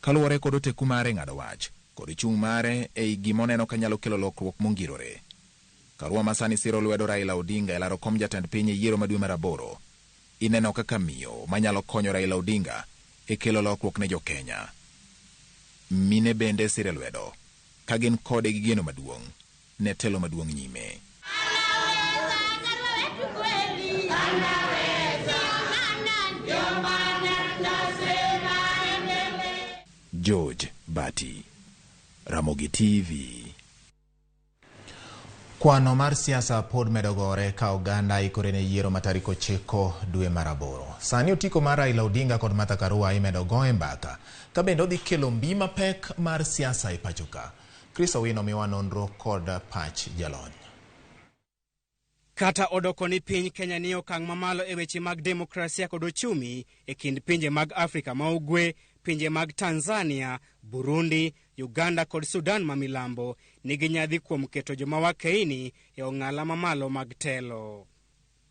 Kaluwore kod oteku mare ng'ado wach kod chung' mare ei gima oneno ka nyalo kelo lokruok mongirore. Karua ma sani siro lwedo Raila Odinga e laro kom jatend piny e yiero ma dwe mar aboro, ineno kaka miyo manyalo konyo Raila Odinga e kelo lokruok ne jo-Kenya. Mine bende sire lwedo ka gin kode gi geno maduong' ne telo maduong' nyime. George Bati, Ramogi TV. Kwano mar siasa pod medo gore ka oganda ikore ne yiero ma tarik 9 dwe mar 8. Sani otiko mar Raila Odinga kod Martha Karua imedo go e mbaka ka bende odhi kelo mbi mapek mar siasa e pacho ka. Chris Owino miwa nonro kod pach jalony.
Kata odoko ni piny Kenya ni okang' mamalo e weche mag demokrasia kod ochumi e kind pinje mag Afrika ma Ugwe, pinje mag Tanzania, Burundi, Uganda kod Sudan ma milambo nigi nyadhi kuom keto joma wakeini e ong'ala mamalo mag telo.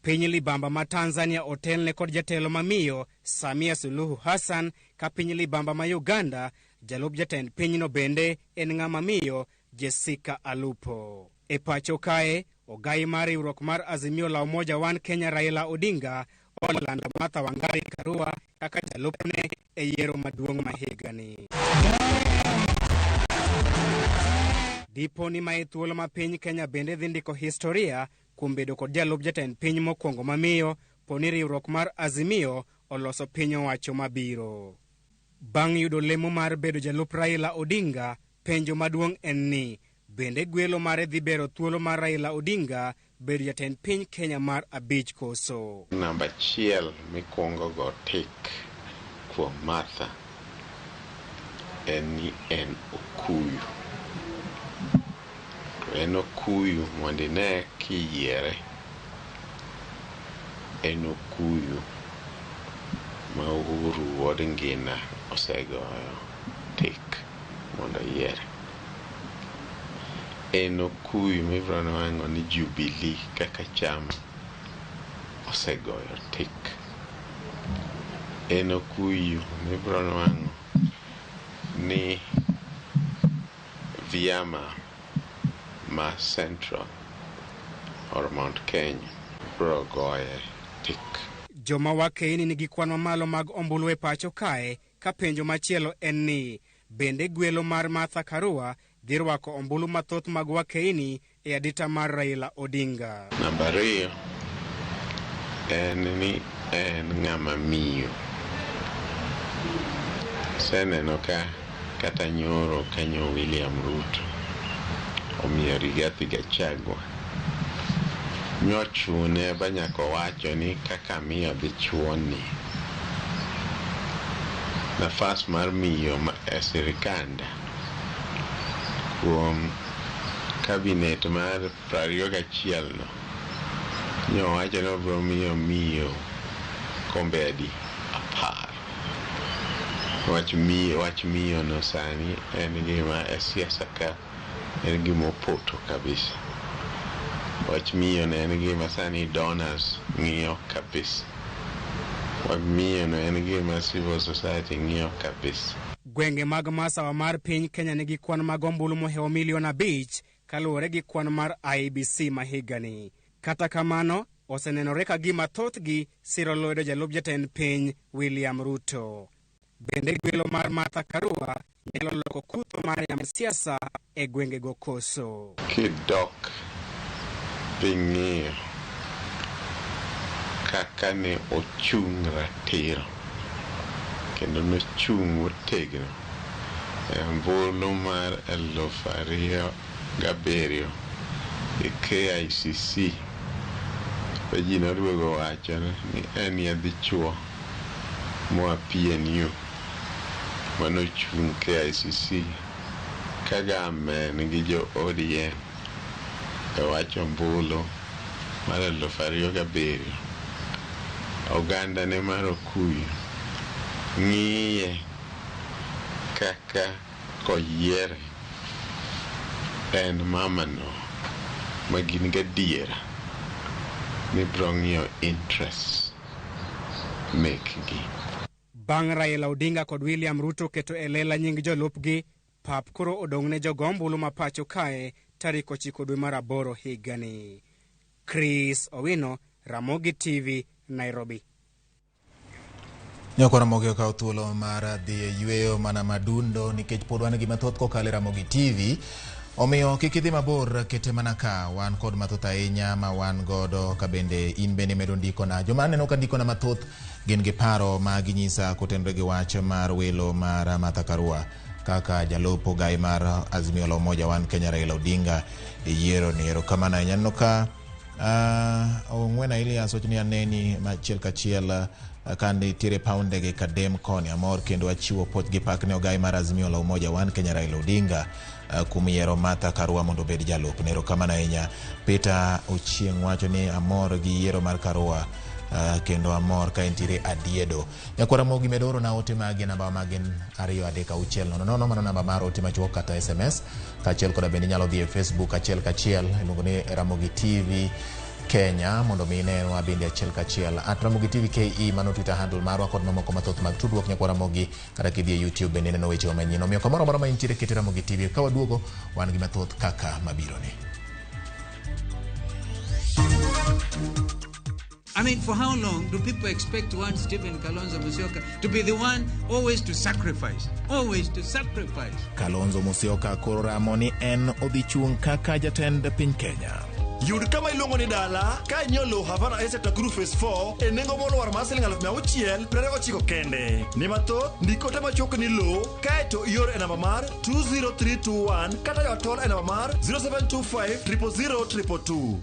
Piny libamba ma Tanzania otelne kod jatelo mamiyo Samia Suluhu Hassan, ka piny libamba ma Uganda jalup jatend pinyno bende en ng'ama miyo Jessica Alupo. E pacho kae, ogai mar riwruok mar Azimio la Umoja One Kenya Raila Odinga olando Martha Wangari Karua kaka jalupne e yiero maduong' ma higani. Dipo ni mae thuolo ma piny Kenya bende dhi ndiko historia kuom bedo kod jalup jatend piny mokwongo mamiyo poni riwruok mar Azimio oloso piny owacho mabiro. Bang' yudo lemo mar bedo jalup Raila Odinga, penjo maduong' en ni bende gwelo mare dhi bero thuolo mar Raila Odinga bedo jatend piny Kenya mar abich koso?
Namba achiel mikwongo go tik kuom Martha en ni en okuyu. To en okuyu mondo ine kiyiere en okuyu ma Uhuru wuod Ngina osegoyo tik mondo oyiere. En okuyu mibiro nwang'o ni Jubilee kaka chama osegoyo tik. En okuyu mibiro nwang'o ni vyama ma Central or Mount Kenya biro goye tik.
Joma wakeini nigi kwan mamalo mag ombulu e pacho kae ka penjo machielo en ni bende gwelo mar Martha Karua dhi rwako ombulu mathoth mag wakeini e adita mar Raila Odinga.
Namba ariyo en ni en ng'ama miyo. Aseneno ka kata nyoro kanyo William Ruto omiyo Rigathi Gachagua nyochune ba nyaka owacho ni kaka miyo dichuo ni nafas mar miyo e sirikanda kuom kabinet mar 21 no nyowacho ni obiro miyo miyo kombe adi 10. Wach miyo no sani en gima e siasa ka en gima opoto kabisa. Wach miyo no en gima sani donors ng'iyo kabisa. Wach miyo no en gima civil society ng'iyo kabisa.
Gwenge mag masawa mar piny Kenya nigi kwan mag ombulu mohewo milion 5 kaluwore gi kwan mar IEBC ma higani. Kata kamano, osenenore ka gima thothgi siro lwedo jalup jatend piny William Ruto. Bende gwelo mar Martha Karua nyalo loko kutho mar yamb siasa e gwengego koso?
Kidok bing'iyo kaka ne ochung' ratiro kendo nochung' motegno e ombulu mar 2007 e KICC to ji noduogo wacho ni en ya dichuo moa PNU manochung' KICC ka gamen gi jo ODM e wach ombulu mar 2007. Oganda ne mar Okuyu ng'iye kaka koyiere en mamano ma gin gadiera ni biro ng'iyo interest mekgi.
Bang' Raila Odinga kod William Ruto keto e lela nying jolupgi, pap koro odong' ne jogo ombulu ma pacho kae tarik 9 dwe mar 8 higani. Chris Owino, Ramogi TV, Nairobi.
Nyakwa Ramogi okawo thuolo mar dhi e yweyo mana madundo nikech pod wan gi mathoth kokalo e Ramogi TV. Omiyo kik idhi mabor, kete mana ka wan kod mathoth ahinya ma wan godo ka bende in bende imedo ndikona. Joma aneno ka ndikona mathoth gin gi paro ma ginyisa kotenore gi wach mar welo mar Martha Karua kaka jalup ogai mar Azimio la Umoja One Kenya Raila Odinga e yiero ni. Erokamano ahinya. Aneno ka Ong'wena Elias wacho ni aneni machiel kachiel ka nitiere paw ndege Kadem koni amor kendo achiwo puoch gi pak ne ogai mar Azimio la Umoja One Kenya Raila Odinga kuom yiero Martha Karua mondo obed jalupne. Erokamano ahinya. Peter Ochieng' wacho ni amor gi yiero mar Karua kendo amor ka entiere Adiedo. Nyakwar Ramogi medo orona ote magi e namba ma gin 2 3 6 0 0 mano namba mar ote machuok kata SMS kaachiel koda bende inyalo dhi e Facebook achiel kachiel iluongo ni Ramogi TV Kenya mondo mi inenwa bende achiel kachiel at Ramogi TV KE mano Twitter handle marwa kod mamoko mathoth mag tudruok nyakwar Ramogi kata kidhi e YouTube bende ineno weche manyien. Omiyo kamoro amora ma intiere keti Ramogi TV ka waduogo wan gi mathoth kaka mabiro ni.
I mean, for how long do people expect one Stephen Kalonzo Musyoka to be the one always to sacrifice, always to sacrifice?
Kalonzo Musyoka koro ramo ni en odhi chung' kaka jatend piny Kenya.
Yud kama iluongo ni dala ka inyiewo lowo Havana Estate Nakuru Phase 4 e nengo molwar mar siling 629 kende. Ni mathoth, ndik ote machuok ni lowo kaeto ior e namba mar 20321 kata yo tol e namba mar 0725 000 222.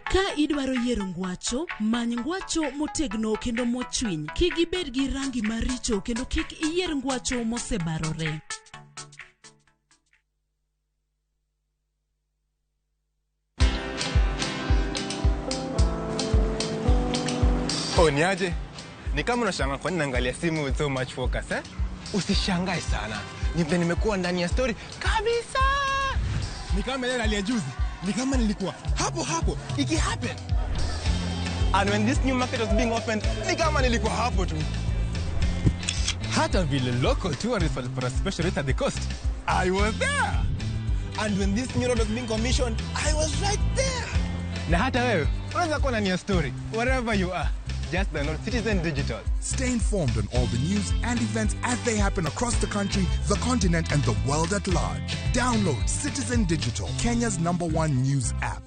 Ka idwaro yiero ngwacho, many ngwacho motegno kendo mochwiny. Kik ibed gi rangi maricho kendo kik iyier ngwacho mosebarore.
Oh, niaje? Ni kama unashangaa kwa nini naangalia simu with so much focus, eh? Usishangae sana. Ni vile nimekuwa ndani ya story kabisa. Ni kama ile rally ya juzi. Ni kama nilikuwa hapo hapo iki happen. And when this new market was being opened, ni kama nilikuwa hapo tu. Hata vile local tourists walipata special rate at the coast, I was there. And when this new road was being commissioned, I was right there. Na hata wewe unaweza kuwa ndani ya story wherever you are. Just download Citizen Digital.
Stay informed on all the news and events as they happen across the country, the continent, and the world at large. Download Citizen Digital, Kenya's #1 news app.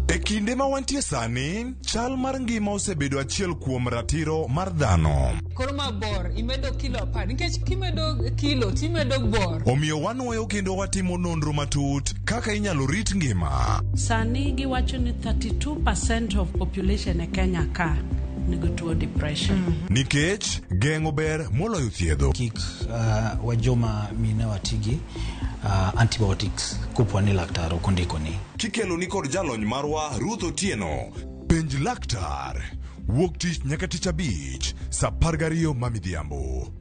E kinde ma wantie sani, chal mar ngima osebedo achiel kuom ratiro mar dhano.
Koro ma bor, imedo kilo 10, nikech kimedo kilo timedo bor.
Omiyo wanwoyo kendo watimo nonro matut kaka inyalo rit ngima.
Sani giwacho ni 32% of population e Kenya ka nigi tuo depression.
Nikech geng'o ber moloyo thiedho.
Kik wajoma mine watigi antibiotics kopo ni laktar ok ondikoni.
Kikelo ni kod jalony marwa Ruth Otieno. Penj laktar. Wuok tich nyaka tich abich, saa 12 ma midhiambo.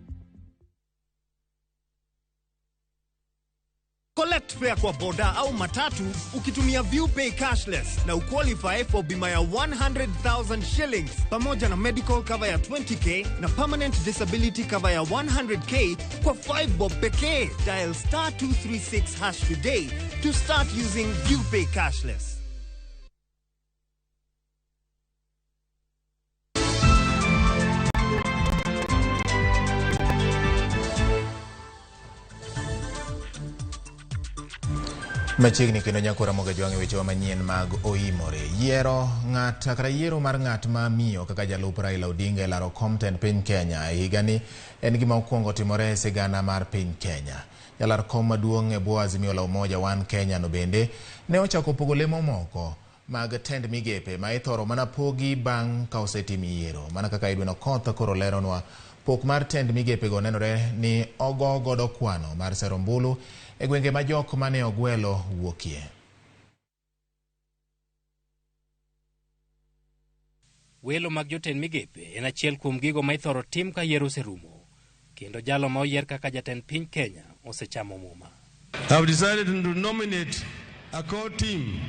Collect fare kwa boda au matatu ukitumia ViewPay cashless na uqualify for bima ya 100,000 shillings pamoja na medical cover ya 20k na permanent disability cover ya 100k kwa 5 bob pekee. Dial star 236 hash today to start using ViewPay cashless.
Machiegni kendo nyako Ramogi Jwang' e wechewa manyien mag oimore. Yiero ng'at kata yiero mar ng'at ma miyo kaka jalup Raila Odinga e laro kom tend piny Kenya e higani en gima okwongo timore e sigana mar piny Kenya. Jalar kom maduong' e bwo Azimio la Umoja One Kenya no bende ne ochako pogo lemo moko mag tend migepe ma ithoro mana pogi bang' ka osetim yiero. Mana kaka Edwin Okoth koro leronwa, pok mar tend migepego nenore ni ogo godo kwano mar sero ombulu e gwenge ma jok mane ogwelo wuokie.
Welo mag jotend migepe en achiel kuom gigo ma ithoro tim ka yiero oserumo, kendo jalo ma oyier kaka jatend piny Kenya osechamo muma.
I have decided to nominate a core team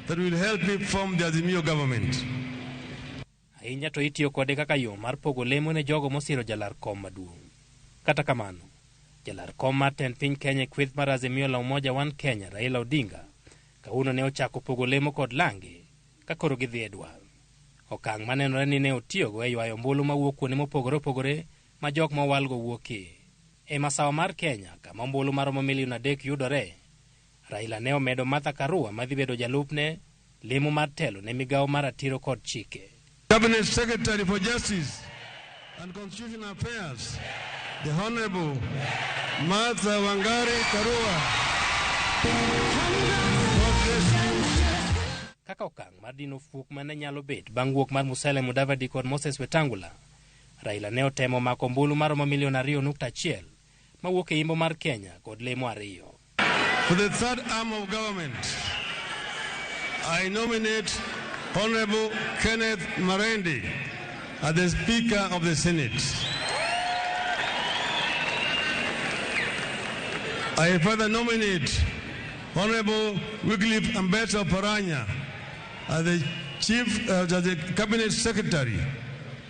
that will help me form the Azimio government.
Ahinya to itiyo kode kaka yo mar pogo lemo ne jogo mosiro jalar kom maduong'. Kata kamano, jalar kom mar tend piny Kenya e kweth mar Azimio la Umoja One Kenya Raila Odinga kawuono ne ochako pogo lemo kod lange ka koro gidhi e dwar. Okang' manenore ni ne otiyogo e ywayo ombulu mawuok kuonde mopogore opogore ma jok mowalgo wuokie. E masawa mar Kenya kama ombulu maromo milion 3 yudore, Raila ne omedo Martha Karua madhi bedo jalupne lemo mar telo ne migawo mar ratiro kod chike.
Cabinet Secretary for Justice and Constitutional Affairs, the Honorable Martha Wangari Karua.
Kaka okang' mar dino fuok mane nyalo bet bang' wuok mar Musalia Mudavadi kod Moses Wetangula, Raila ne otemo mako ombulu maromo milion 2.1 mawuok e imbo mar Kenya kod lemo 2.
For the third arm of government, I nominate Honorable Kenneth Marende as the Speaker of the Senate. I further nominate Honorable Wycliffe Ambeto Paranya as the Chief, as the Cabinet Secretary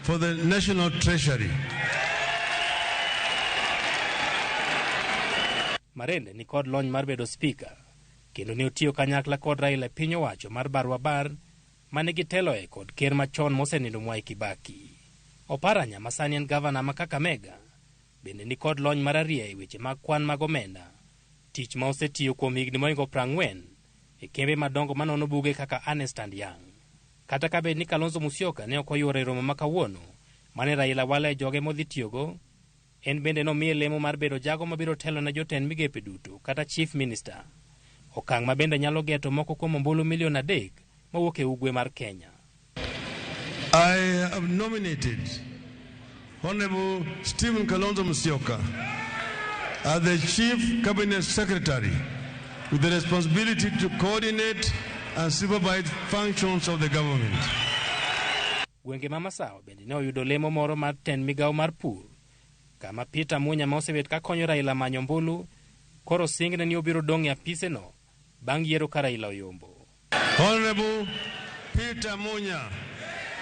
for the National Treasury.
Marende ni kod lony mar bedo spika kendo ne otiyo kanyakla kod Raila e piny owacho mar barua bar mane giteloe kod ker machon mosenindo Mwai Kibaki. Oparanya ma sani en gavana ma Kakamega bende ni kod lony mararieya e weche mag kwan mag omenda, tich ma osetiyo kuom higni mohingo 40 e kembe madongo manono buge kaka Ernst and Young. Kata ka bed ni Kalonzo Musyoka ne ok oyuoro e romo ma kawuono mane Raila walo e joge modhi tiyogo, en bende nomiye lemo mar bedo jago mabiro telo ne jotend migepe duto kata chief minister, okang' ma bende nyalo geto moko kuom ombulu milion 3 mawuok e ugwe mar Kenya.
I have nominated Honorable Stephen Kalonzo Musyoka as the Chief Cabinet Secretary with the responsibility to coordinate and supervise functions of the government.
Gwenge ma Masawa bende ne oyudo lemo moro mar tend migawo mar pur, kama Peter Munya ma osebet ka konyo Raila manyo ombulu koro singne ni obiro dong' e apiseno bang' yiero ka Raila oyombo.
Honorable Peter Munya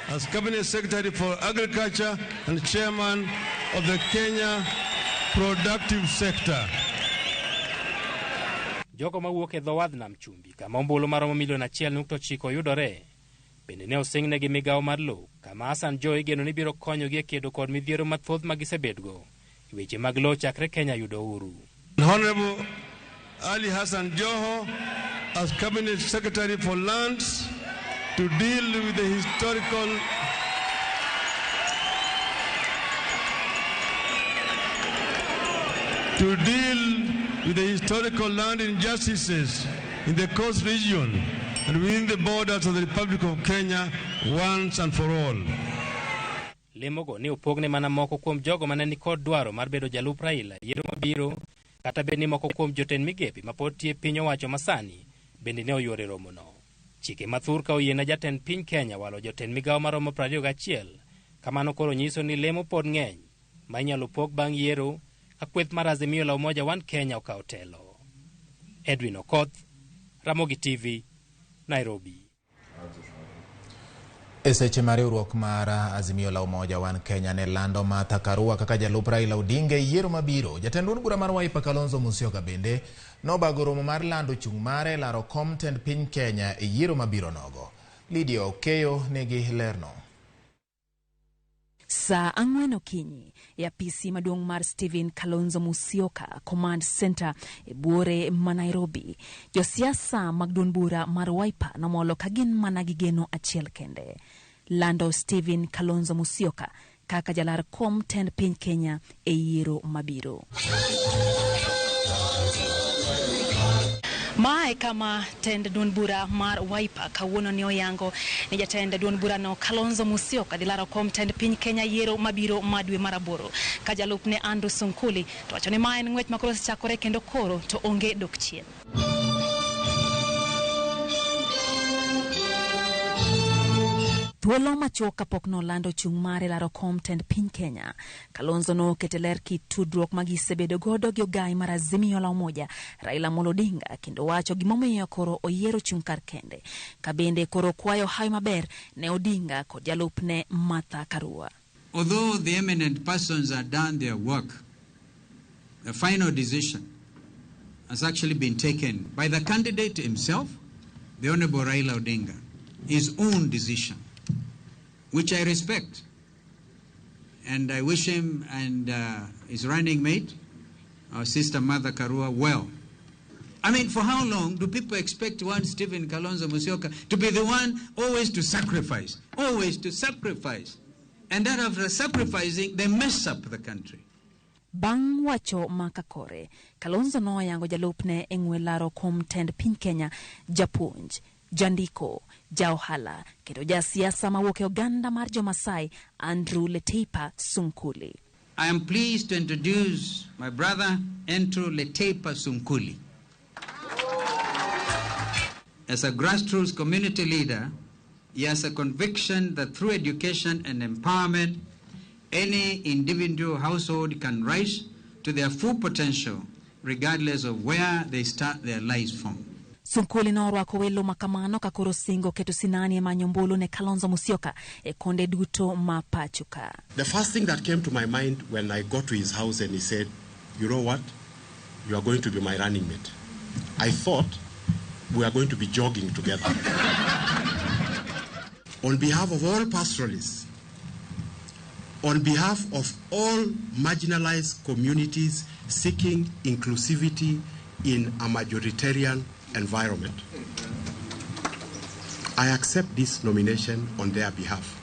as Cabinet Secretary for Agriculture and Chairman of the Kenya Productive Sector.
Jogo mawuok e dho wadh Nam Chumbi kama ombulu maromo milion 1.9 yudore bende ne osingnegi migawo mar lowo kama Hassan Joho igeno ni biro konyogi e kedo kod midhiero mathoth ma gisebedgo e weche mag lowo chakre Kenya yudo uhuru.
Honorable Ali Hassan Joho as Cabinet Secretary for Lands to deal with the historical land injustices in the coast region and within the borders of the Republic of Kenya once and for all.
Lemogo ne opogne mana moko kuom jogo mane nikod dwaro mar bedo jalup Raila yiero mabiro, kata bed ni moko kuom jotend migepe mapod tiyo e piny owacho masani bende ne oyuoro e romono. Chike mathur ka oyiene jatend piny Kenya walo jotend migawo maromo 21, kamano koro nyiso ni lemo pod ng'eny ma inyalo pog bang' yiero ka kweth mar Azimio la Umoja One Kenya okawo telo. Edwin Okoth, Ramogi TV, Nairobi.
E seche ma riwruok mar Azimio la Umoja One Kenya ne lando Martha Karua kaka jalup Raila Odinga e yiero mabiro, jatend duond bura mar Wiper Kalonzo Musyoka bende nobago romo mar lando chung' mare laro kom tend piny Kenya e yiero mabiro nogo. Lydia Okeyo nigi lerno.
Saa 4 okinyi e apisi maduong' mar Stephen Kalonzo Musyoka Command Center e buore ma Nairobi, josiasa mag duond bura mar Wiper nomolo ka gin mana gi geno achiel kende: lando Stephen Kalonzo Musyoka kaka jalar kom tend piny Kenya e yiero mabiro. Mae kama tend duond bura mar Wiper kawuono ne oyango ni jatend duond burano Kalonzo Musyoka dhi laro kom tend piny Kenya yiero mabiro ma dwe mar 8 ka jalupne Andrew Sunkuli to wacho ni ma en ng'wech ma koro osechakore kendo koro to onge dok chien. Thuolo machuok kapok nolando chung' mare laro kom tend piny Kenya, Kalonzo nokete ler kit tudruok ma gisebedo godo gi ogai mar Azimio la Umoja Raila Amolo Odinga, kendo wacho gimomiyo koro oyiero chung' kar kende, ka bende koro kwayo hawi maber ne Odinga kod jalupne Martha Karua.
Although the eminent persons have done their work, the final decision has actually been taken by the candidate himself, the Honorable Raila Odinga, his own decision, which I respect. And I wish him and his running mate, our sister Martha Karua, well. I mean, for how long do people expect one Stephen Kalonzo Musyoka to be the one always to sacrifice, always to sacrifice? And that after sacrificing, they mess up the country.
Bang' wacho maka kore, Kalonzo noyango jalupne e ng'we laro kom tend piny Kenya, japuonj, jandiko, jaohala kendo jasiasa mawuok e oganda mar Jomasai, Andrew Leteipa Sunkuli.
I am pleased to introduce my brother Andrew Leteipa Sunkuli. As a grassroots community leader, he has a conviction that through education and empowerment, any individual household can rise to their full potential regardless of where they start their lives from.
Sunkuli norwako welo makamano ka koro singo keto sinani e manyo ombulu ne Kalonzo Musyoka e konde duto ma pacho ka.
The first thing that came to my mind when I got to his house and he said, you know what, you are going to be my running mate. I thought we are going to be jogging together. On behalf of all pastoralists, on behalf of all marginalized communities seeking inclusivity in a majoritarian environment, I accept this nomination on their behalf.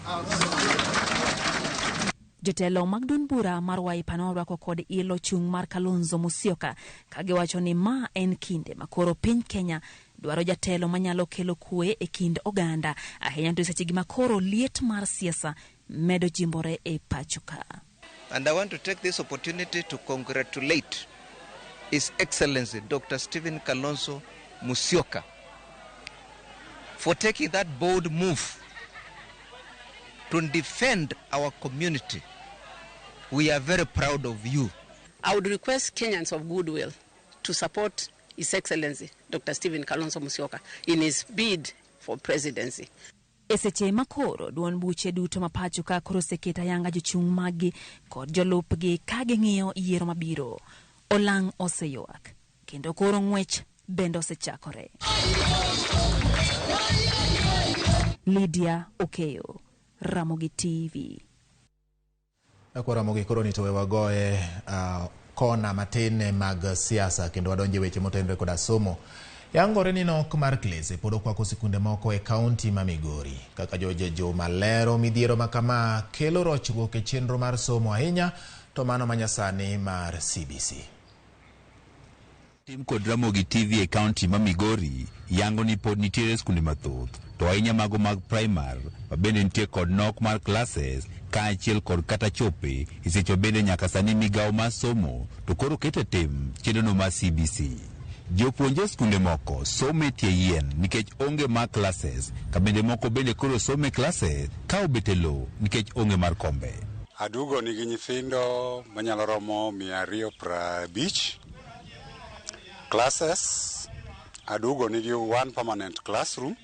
Jotelo mag duond bura mar Wiper norwako kod ilo chung' mar Kalonzo Musyoka kagiwacho ni ma en kinde ma koro piny Kenya dwaro jatelo manyalo kelo kwe e kind oganda ahinya to seche gi ma koro liet mar siasa medo jimbore e pacho ka.
And I want to take this opportunity to congratulate His Excellency Dr. Stephen Kalonzo Musyoka for taking that bold move to defend our community. We are very proud of you.
I would request Kenyans of goodwill to support His Excellency Dr. Stephen Kalonzo Musyoka in his bid for presidency.
E seche ma koro duond buche duto ma pacho ka koro oseketo ayanga jochung' maggi kod jolupgi ka ging'iyo yiero mabiro. Olang' oseywak kendo koro ng'wech bende osechakore. Lydia Okeyo, Ramogi TV.
Kwa Ramogi koro ni to we wagoye kona matin mag siasa kendo wadonje weche motenore koda somo. Yangore ni nok mar klese pod okwako sikunde moko e kaunti ma Migori. Kaka George Juma lero, midhiero ma kama kelo rochruok e chenro mar somo ahinya to mano manyasani mar CBC.
Tim kod Ramogi TV e kaunti ma Migori yango ni pod nitiere skunde mathoth to ahinya mago mag primar ma bende nitie kod nok mar classes kaachiel kod kata chope e seche bende nyaka sani migawo mar somo to koro keto e tim chenrono mar CBC. Jopuonje skunde moko somo e tie yien nikech onge mar classes ka bende moko bende koro somo e classes ka obet e lowo nikech onge mar kombe.
Adugo nigi nyithindo manyalo romo 250 classes. Adugo nigi one permanent classroom,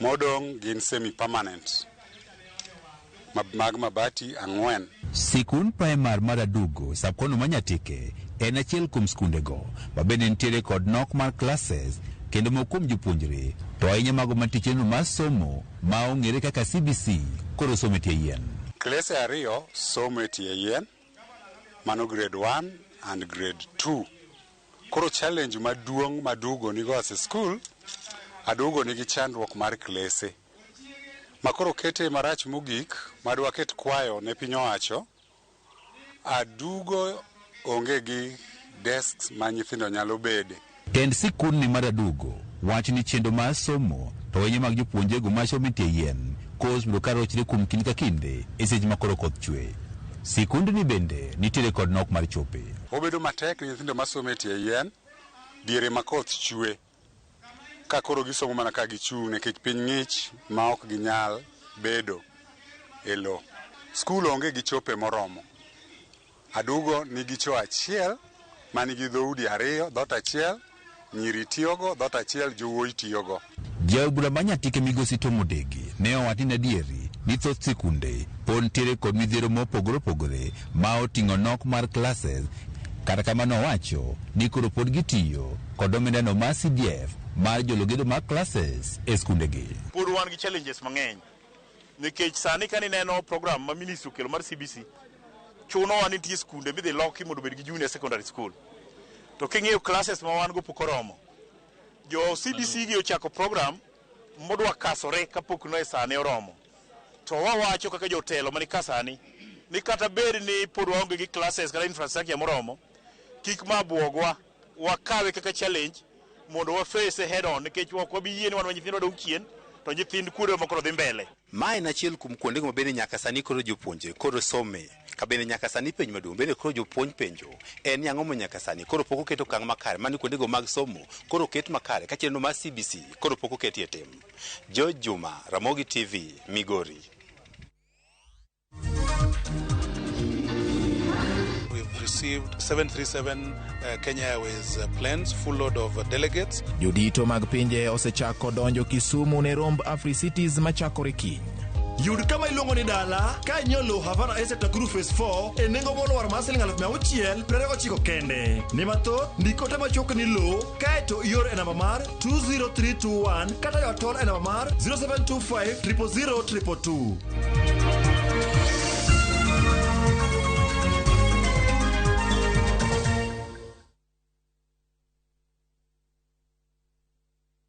modong' gin semi-permanent mag mabati 4.
Sikund primar mar Adugo subkono ma Nyatike en achiel kuom skundego ma bende nitiere kod nok mar classes kendo moko kuom jopuonjre to ahinya mago mantie chenro mar somo ma ong'ere kaka CBC koro somo e tie yien.
Klese 2 somo e tie yien, mano grade 1 and grade 2. Koro challenge maduong' ma Adugo nigo as a school, Adugo nigi chandruok mar klese. Ma koro kete marach mogik, madwa ket kwayo ne piny owacho, Adugo onge gi desks ma nyithindo nyalo bede.
Tend sikundni mar Adugo wacho ni chenro mar somo to ahinya mag jopuonjrego ma somo e tie yien koro ka rochre kuom kinde ka kinde e seche ma koro koth chwe. Sikundni bende nitiere kod nok mar chope.
Obedo matek ne nyithindo masomo e tie yien diere ma koth chwe. Ka koro gisomo mana ka gichung' nikech piny ng'ich ma ok ginyal bedo e lowo. Skul onge gi chope moromo. Adugo nigi choo achiel manigi dhoudi 2, dhoot achiel nyiri tiyogo, dhoot achiel jowuoyi tiyogo.
Jaod bura ma Nyatike migosi Tom Odegi ne owacho ni adieri ni thoth sikunde pod nitiere kod midhiero mopogore opogore ma oting'o nok mar classes. Kata kamano owacho ni koro pod gitiyo kod omendano mar CDF mar jolo gedo mar classes e skundegi.
Pod wan gi challenges mang'eny nikech sani ka nineno program ma ministry okelo mar CBC chunowa ni nitie skunde midhi loki mondo obed gi junior secondary school. To king'iyo classes ma wan go pok oromo. Jo CBC gi ochako program modwa kasore kapok no e sani oromo. To wawacho kaka jotelo mani ka sani ni kata bed ni pod waonge gi classes kata infrastructure moromo, kik ma buogwa, wakawe kaka challenge mondo wa face head on nikech ok wabi yie ni wan nyithindo dong' chien to nyithind kuonde moko dhi mbele.
Ma en achiel kuom kuondego ma bende nyaka sani koro jopuonje koro some ka bende nyaka sani penj maduong' bende koro jopuonj penjo en ni ang'o ma nyaka sani koro pok oket okang' makare mani kuondego mag somo koro oket makare ka chenro mar CBC koro pok oketie tim. George Juma, Ramogi TV, Migori.
We have received
received 737 Kenya Airways planes full load of delegates.
Jodito mag pinje osechako donjo Kisumu ne romb Africities machakore kiny.
Yud kama iluongo ni dala ka inyiewo lowo Havana Estate Nakuru Phase 4 e nengo molwar mar siling 629 kende. Ne mathoth, ndik ote machuok ni lowo kaeto ior e namba mar 20321 kata yo tol e namba mar 0725 000 222.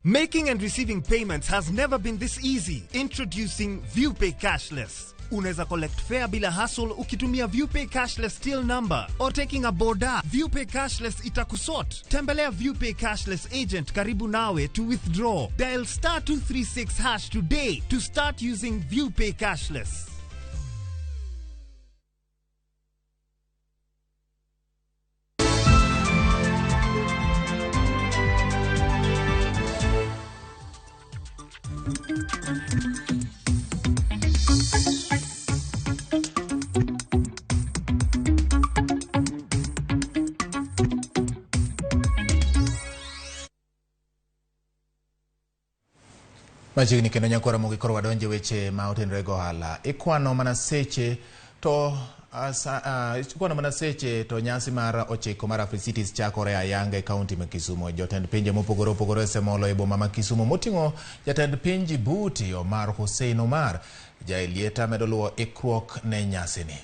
Making and receiving payments has never been this easy. Introducing ViewPay Cashless. Unaweza collect fare bila hassle ukitumia ViewPay Cashless till number or taking a boda. ViewPay Cashless itakusort. Tembelea ViewPay Cashless agent karibu nawe to withdraw. Dial star 236 hash today to start using ViewPay Cashless.
Machiegni kendo nyakwara mogi koro wadonje weche ma otenore go ohala. Ikwano mana seche to ikwano mana seche to nyasi mar 9 mar Africities chakore ayanga e kaunti ma Kisumu. Jotend pinje mopogore opogore osemolo e boma ma Kisumu moting'o jatend piny Djibouti Omar Hussein Omar. Jaelieta medo luwo ikruok ne nyasini.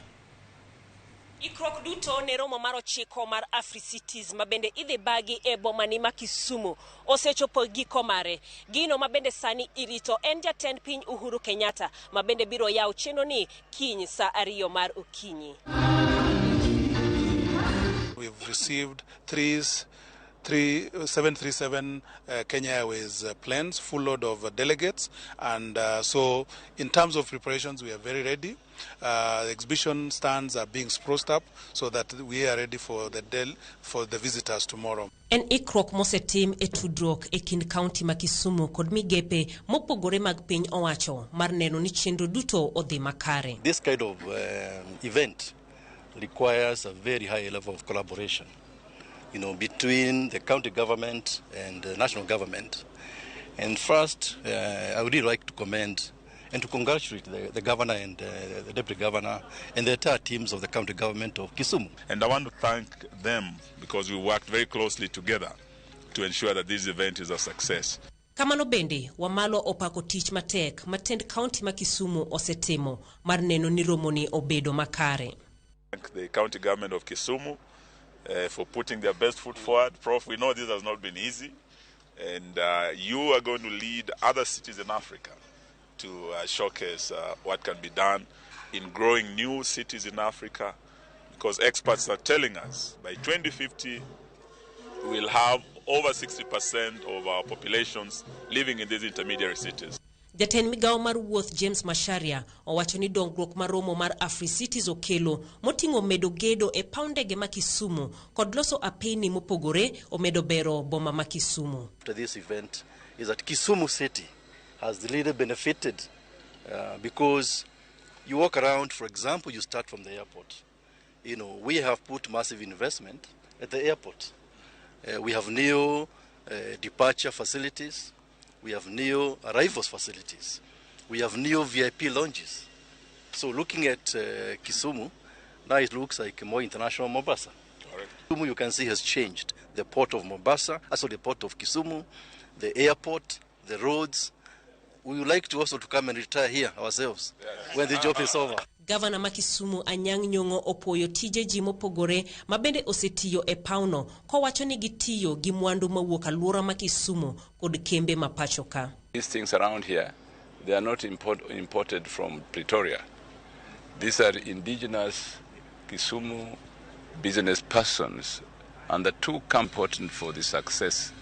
Ikruok duto ne romo mar 9 mar Africities mabende idhi bagi e bomani ma Kisumu osechopo giko mare. Gino mabende sani irito en jatend piny Uhuru Kenyatta mabende biro yawo chenro ni kiny saa 2 mar okinyi.
We've received 737 Kenya Airways planes full load of delegates, and so in terms of preparations we are very ready. The exhibition stands are being spruced up so that we are ready for the visitors tomorrow.
En ikruok mosetim e tudruok e kind kaunti ma Kisumu kod migepe mopogore mag piny owacho mar neno ni chenro duto odhi makare.
This kind of event requires a very high level of collaboration, you know, between the county government and the national government. And first, I would really like to commend and to congratulate the governor and the deputy governor and the entire teams of the county government of Kisumu.
And I want to thank them because we worked very closely together to ensure that this event is a success.
Kamano bende, Wamalo opako tich matek matend county ma Kisumu osetimo mar neno ni romoni obedo makare.
Thank the county government of Kisumu for putting their best foot forward. Prof, we know this has not been easy, and you are going to lead other cities in Africa to showcase what can be done in growing new cities in Africa, because experts are telling us by 2050 we'll have over 60% of our populations living in these intermediary cities.
Jatend migawo mar wuoth James Macharia owacho ni dongruok mar romo mar Africities okelo moting'o medo gedo e paw ndege ma Kisumu kod loso apeni mopogore omedo bero boma ma Kisumu.
After this event is that Kisumu City has really benefited because you walk around, for example, you start from the airport. You know, we have put massive investment at the airport. We have new departure facilities. We have new arrivals facilities. We have new VIP lounges. So looking at Kisumu, now it looks like a more international Mombasa.
Correct.
Kisumu, you can see, has changed. The port of Mombasa, also the port of Kisumu, the airport, the roads. We would like to also to come and retire here ourselves when the job is over.
Gavana ma Kisumu Anyang' Nyong'o opoyo tije ji mopogore mabende osetiyo e pawno kowacho ni gitiyo gi mwandu mawuok alwora ma Kisumu kod kembe ma pacho ka.
These things around here, they are not imported from Pretoria. These are indigenous Kisumu business persons, and the two important for the success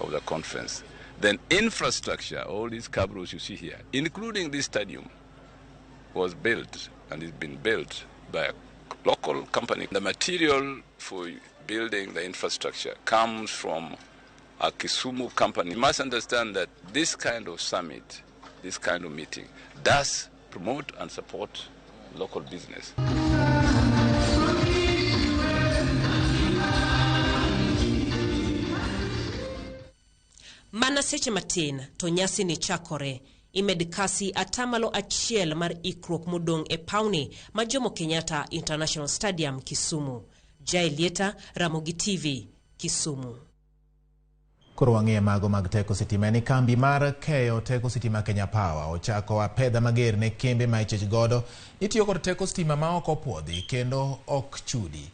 of the conference. Then infrastructure, all these cabros you see here, including this stadium, was built and it's been built by a local company. The material for building the infrastructure comes from a Kisumu company. You must understand that this kind of summit, this kind of meeting, does promote and support local business.
seche matin to nyasi ni chakore. Imed kasi 1% mar ikruok modong' e pawni ma Jomo Kenyatta International Stadium, Kisumu. Jael Lieta, Ramogi TV, Kisumu.
Koro wang'iye mago mag teko sitima ni kambi mar keyo teko sitima Kenya Power ochako apedha mager ne kembe ma ichich godo itiyo kod teko sitima ma ok opuodhi kendo ok chudi.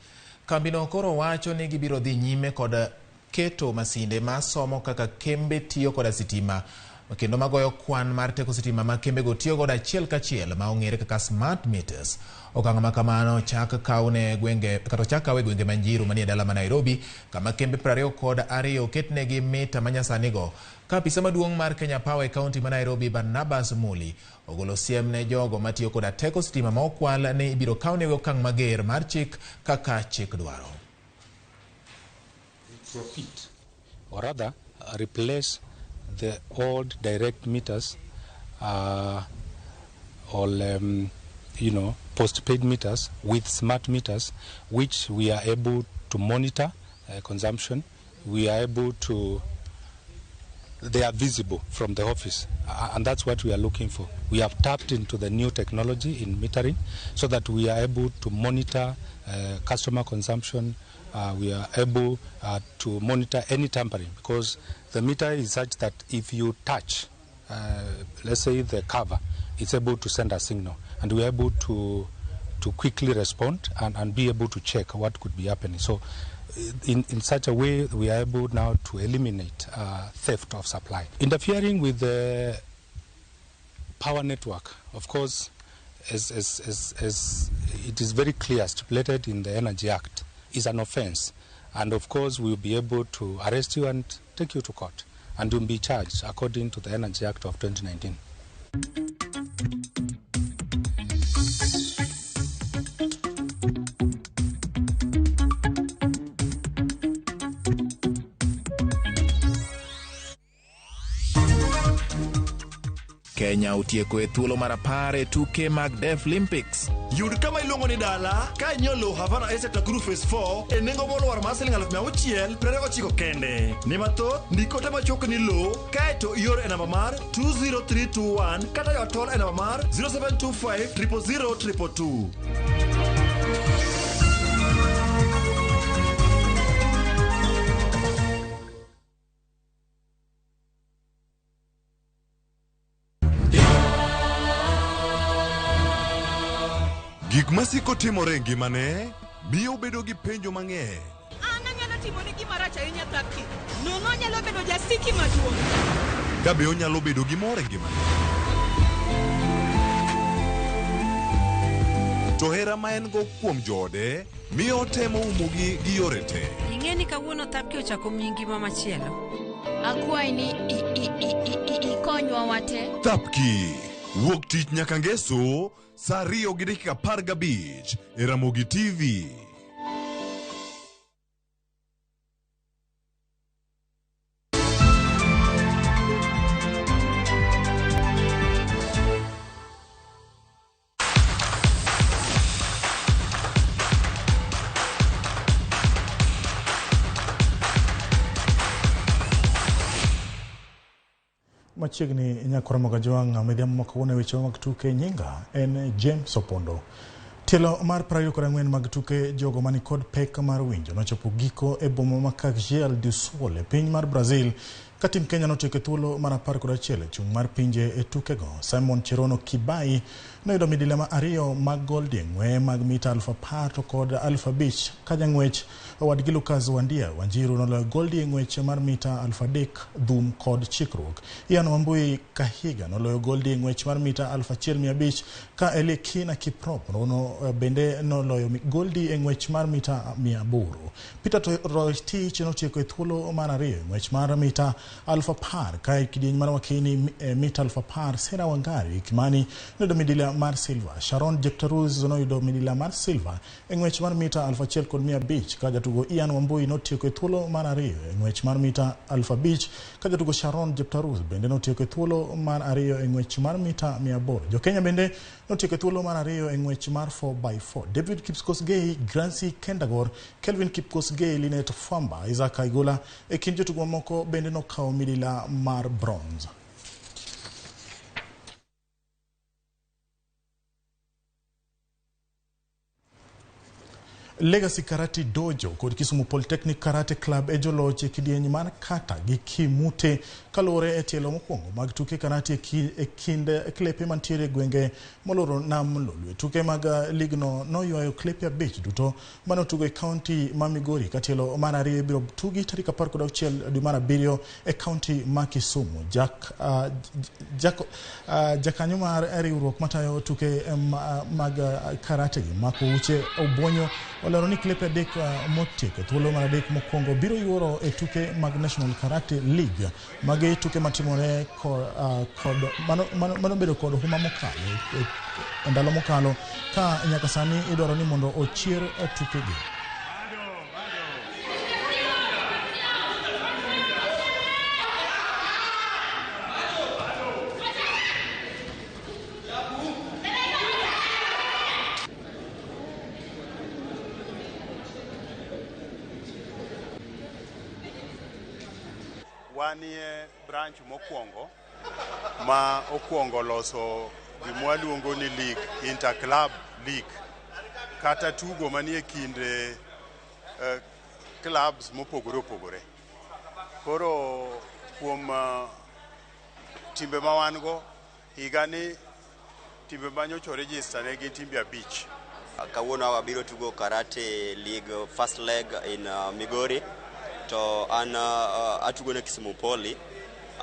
Kambino koro wacho ni gibiro dhi nyime kod keto masinde ma somo kaka kembe tiyo koda sitima kendo magoyo kwan mar teko sitima ma kembego tiyo godo achiel kachiel ma ong'ere kaka smart meters. Okang' ma kamano chak kaw ne gwenge kata ochak kaw e gwenge ma Njiru manie dala ma Nairobi kama kembe 22 oketnegi mita manyasani go. Ka apisa maduong' mar Kenya Power e kaunti ma Nairobi Barnabas Muli ogolo siem ne jogo matiyo koda teko sitima ma okwal ni ibiro kawnegi okang' mager mar chik kaka chik dwaro.
Profit, or rather replace the old direct meters or postpaid meters with smart meters, which we are able to monitor consumption. We are able to, they are visible from the office, and that's what we are looking for. We have tapped into the new technology in metering so that we are able to monitor customer consumption. We are able to monitor any tampering, because the meter is such that if you touch, let's say the cover, it's able to send a signal, and we are able to quickly respond and be able to check what could be happening. So in such a way, we are able now to eliminate theft of supply. Interfering with the power network, of course, as it is very clear, stipulated in the Energy Act, is an offense, and of course we will be able to arrest you and take you to court, and you'll be charged according to the Energy Act of 2019.
Kenya otieko e thuolo mar 10 e tuke mag Deaflympics.
Yud kama iluongo ni dala ka inyiewo lowo Havana Estate Nakuru Phase 4 e nengo molwar mar siling 629 kende. Ne mathoth, ndik ote machuok ni lowo kaeto ior e namba mar 20321 kata yo tol e namba mar 0725 000 222.
Gik masiko timore e ngimane miyo obedo gi penjo mang'eny.
An anyalo timoni gima rach ahinya Thapki. Nono anyalo bedo jasiki maduong'.
Ka be onyalo bedo gi mor e ngimane. To hera ma en go kuom joode miyo otemo umogi gi yore te.
Ing'e ni kawuono Thapki ochako miyi ngima machielo.
Akwayi ni ikonywa wate.
Thapki wuok tich nyaka ngeso saa 2:15 e Ramogi TV.
Machiegni nyakoro Mogajwang' midhiambo ma kawuono e weche mag tuke nyinga en James Opondo. Tielo mar 24 mag tuke jogo mani kod pek mar winjo nochopo giko e boma ma Caxias do Sul e piny mar Brazil ka tim Kenya notieko e thuolo mar 11 chung' mar pinje e tukego. Simon Cherono Kibai noyudo midila ma 2 mag gold e ng'weye mag mita 10,000 to kod 5,000 ka jang'wech owadgi Lucas Wandia Wanjiru noloyo goldi e ng'wech mar mita 3,000 dhum kod chikruok. Ian Wambui Kahiga noloyo goldi e ng'wech mar mita 1,500 ka Elikina Kiprop bende noloyo goldi e ng'wech mar mita 800. Peter Roitich notieko e thuolo mar 2 e ng'wech mar mita 10,000 ka e kidieny mar wakini mita 10,000 Sarah Wangari Kimani noyudo midila mar silver. Sharon Jeptarus noyudo midila mar silver e ng'wech mar mita 1,500 ka jatugo Ian Wambui notieko e thuolo mar 2 e ng'wech mar mita 5,000 ka jatugo Sharon Jeptarus bende notieko e thuolo mar 2 e ng'wech mar mita 800. Jo Kenya bende notieko e thuolo mar 2 e ng'wech mar 4x4. David Kipkosgei, Grancy Kendagor, Kelvin Kipkosgei, Linet Fwamba, Isaac Aigola e kind jotugo mamoko bende nokawo nokawo midila mar bronze. Legacy Karate Dojo kod Kisumu Polytechnic Karate Club e joloch e kidieny mar kata gi Kimute kaluwore e tielo mokwongo mag tuke karate e kind klepe mantiere e gwenge moloro nam Lolwe. Tuke mag ligno noywayo klepe 5 duto mane otugo e kaunti ma Migori ka tielo mar ariyo ibiro tugi tarik 16 dwe mar abiriyo e kaunti ma Kisumu. Jakanyo mar riwruok matayo tuke mag karate gi Mako Uche Obonyo olero ni klepe 3 motieko thuolo mar 3 mokwongo biro yuoro e tuke mag National Karate League. Magi tuke matimore kod mano bedo kod huma mokalo e ndalo mokalo ka nyaka sani idwaro ni mondo ochier tukegi.
Wanie branch mokwongo ma okwongo loso gima waluongo ni league, interclub league, kata tugo manie kind clubs mopogore opogore. Koro kuom timbe ma wan go higa ni, timbe manyocha register ne gin timbe 5.
Kawuono wabiro tugo karate league first leg in Migori. To an atugo ne Kisumu Poly,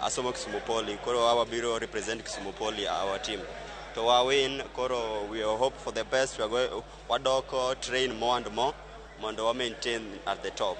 asomo Kisumu Poly, koro wabiro represent Kisumu Poly, our team. To wa win, koro we hope for the best. We are going, wadoko train more and more mondo wa maintain at the top.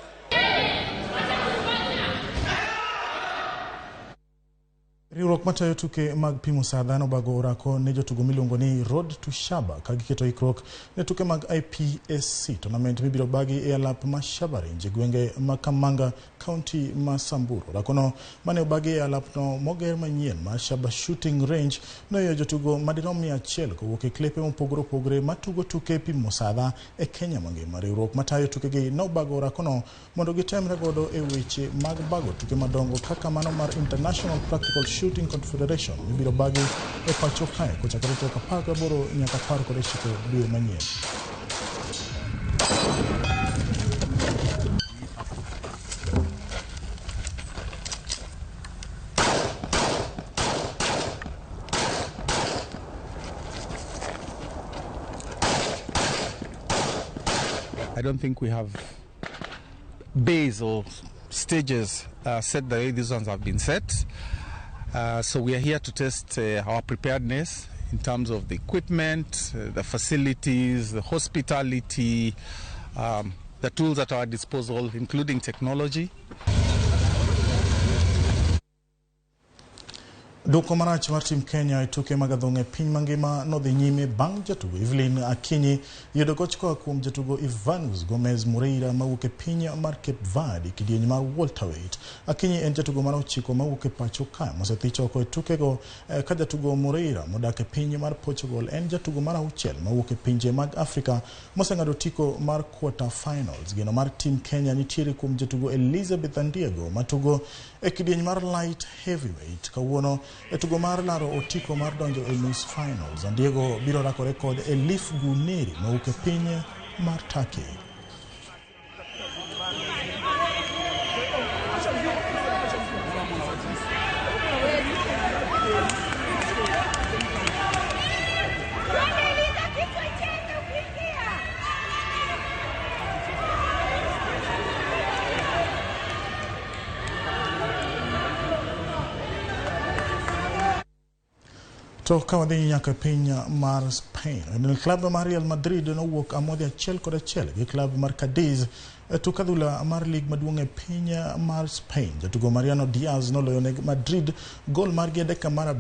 Riwruok matayo tuke mag pimo sadha nobago orako ne jotugo miluongo ni Road to Shaba ka giketo ikruok ne tuke mag IPSC tournament mibiro bagi e alap ma Shaba Range e gwenge ma Kamanga, kaunti ma Samburu. Orakono mane obagi e alapno moger manyien mar Shaba Shooting Range noyudo jotugo madirom 100 kowuok e klepe mopogore opogore matugo tuke pimo sadha e Kenya mangima. Riwruok matayo tukegi nobago orakono mondo gitemre godo e weche mag bago tuke madongo kaka mano mar International Practical Shooting Confederation mibiro bagi e pacho kae kochakore tarik 18 nyaka 19 dwe manyien.
I don't think we have bays or stages set the way these ones have been set. So we are here to test our preparedness in terms of the equipment, the facilities, the hospitality, the tools at our disposal, including technology.
Duoko marach mar tim Kenya e tuke mag adhong' e piny mangima nodhi nyime bang' jatugo Evelyn Akinyi yudo goch koa kuom jatugo Ivanus Gomez Moreira mawuok e piny mar Cape Verde e kidieny mar welterweight. Akinyi en jatugo mar 9 mawuok e pacho kae mosethich oko e tukego ka jatugo Moreira modak e piny mar Portugal en jatugo mar 6 mawuok e pinje mag Afrika moseng'ado otiko mar quarter finals. Geno mar tim Kenya nitiere kuom jatugo Elizabeth Andiego matugo e kidieny mar light heavyweight. Kawuono e tugo mar laro otiko mar donjo e nus finals, Andiego biro rakore kod Elif Guneri mawuok e piny mar Turkey. To ka wadhi nyaka piny mar Spain, klab mar Real Madrid nowuok amodhi 1-1 gi klab mar Cadiz e tuk adhula mar lig maduong' e piny mar Spain. Jatugo Mariano Diaz noloyo ne Madrid gol margi e dakika mar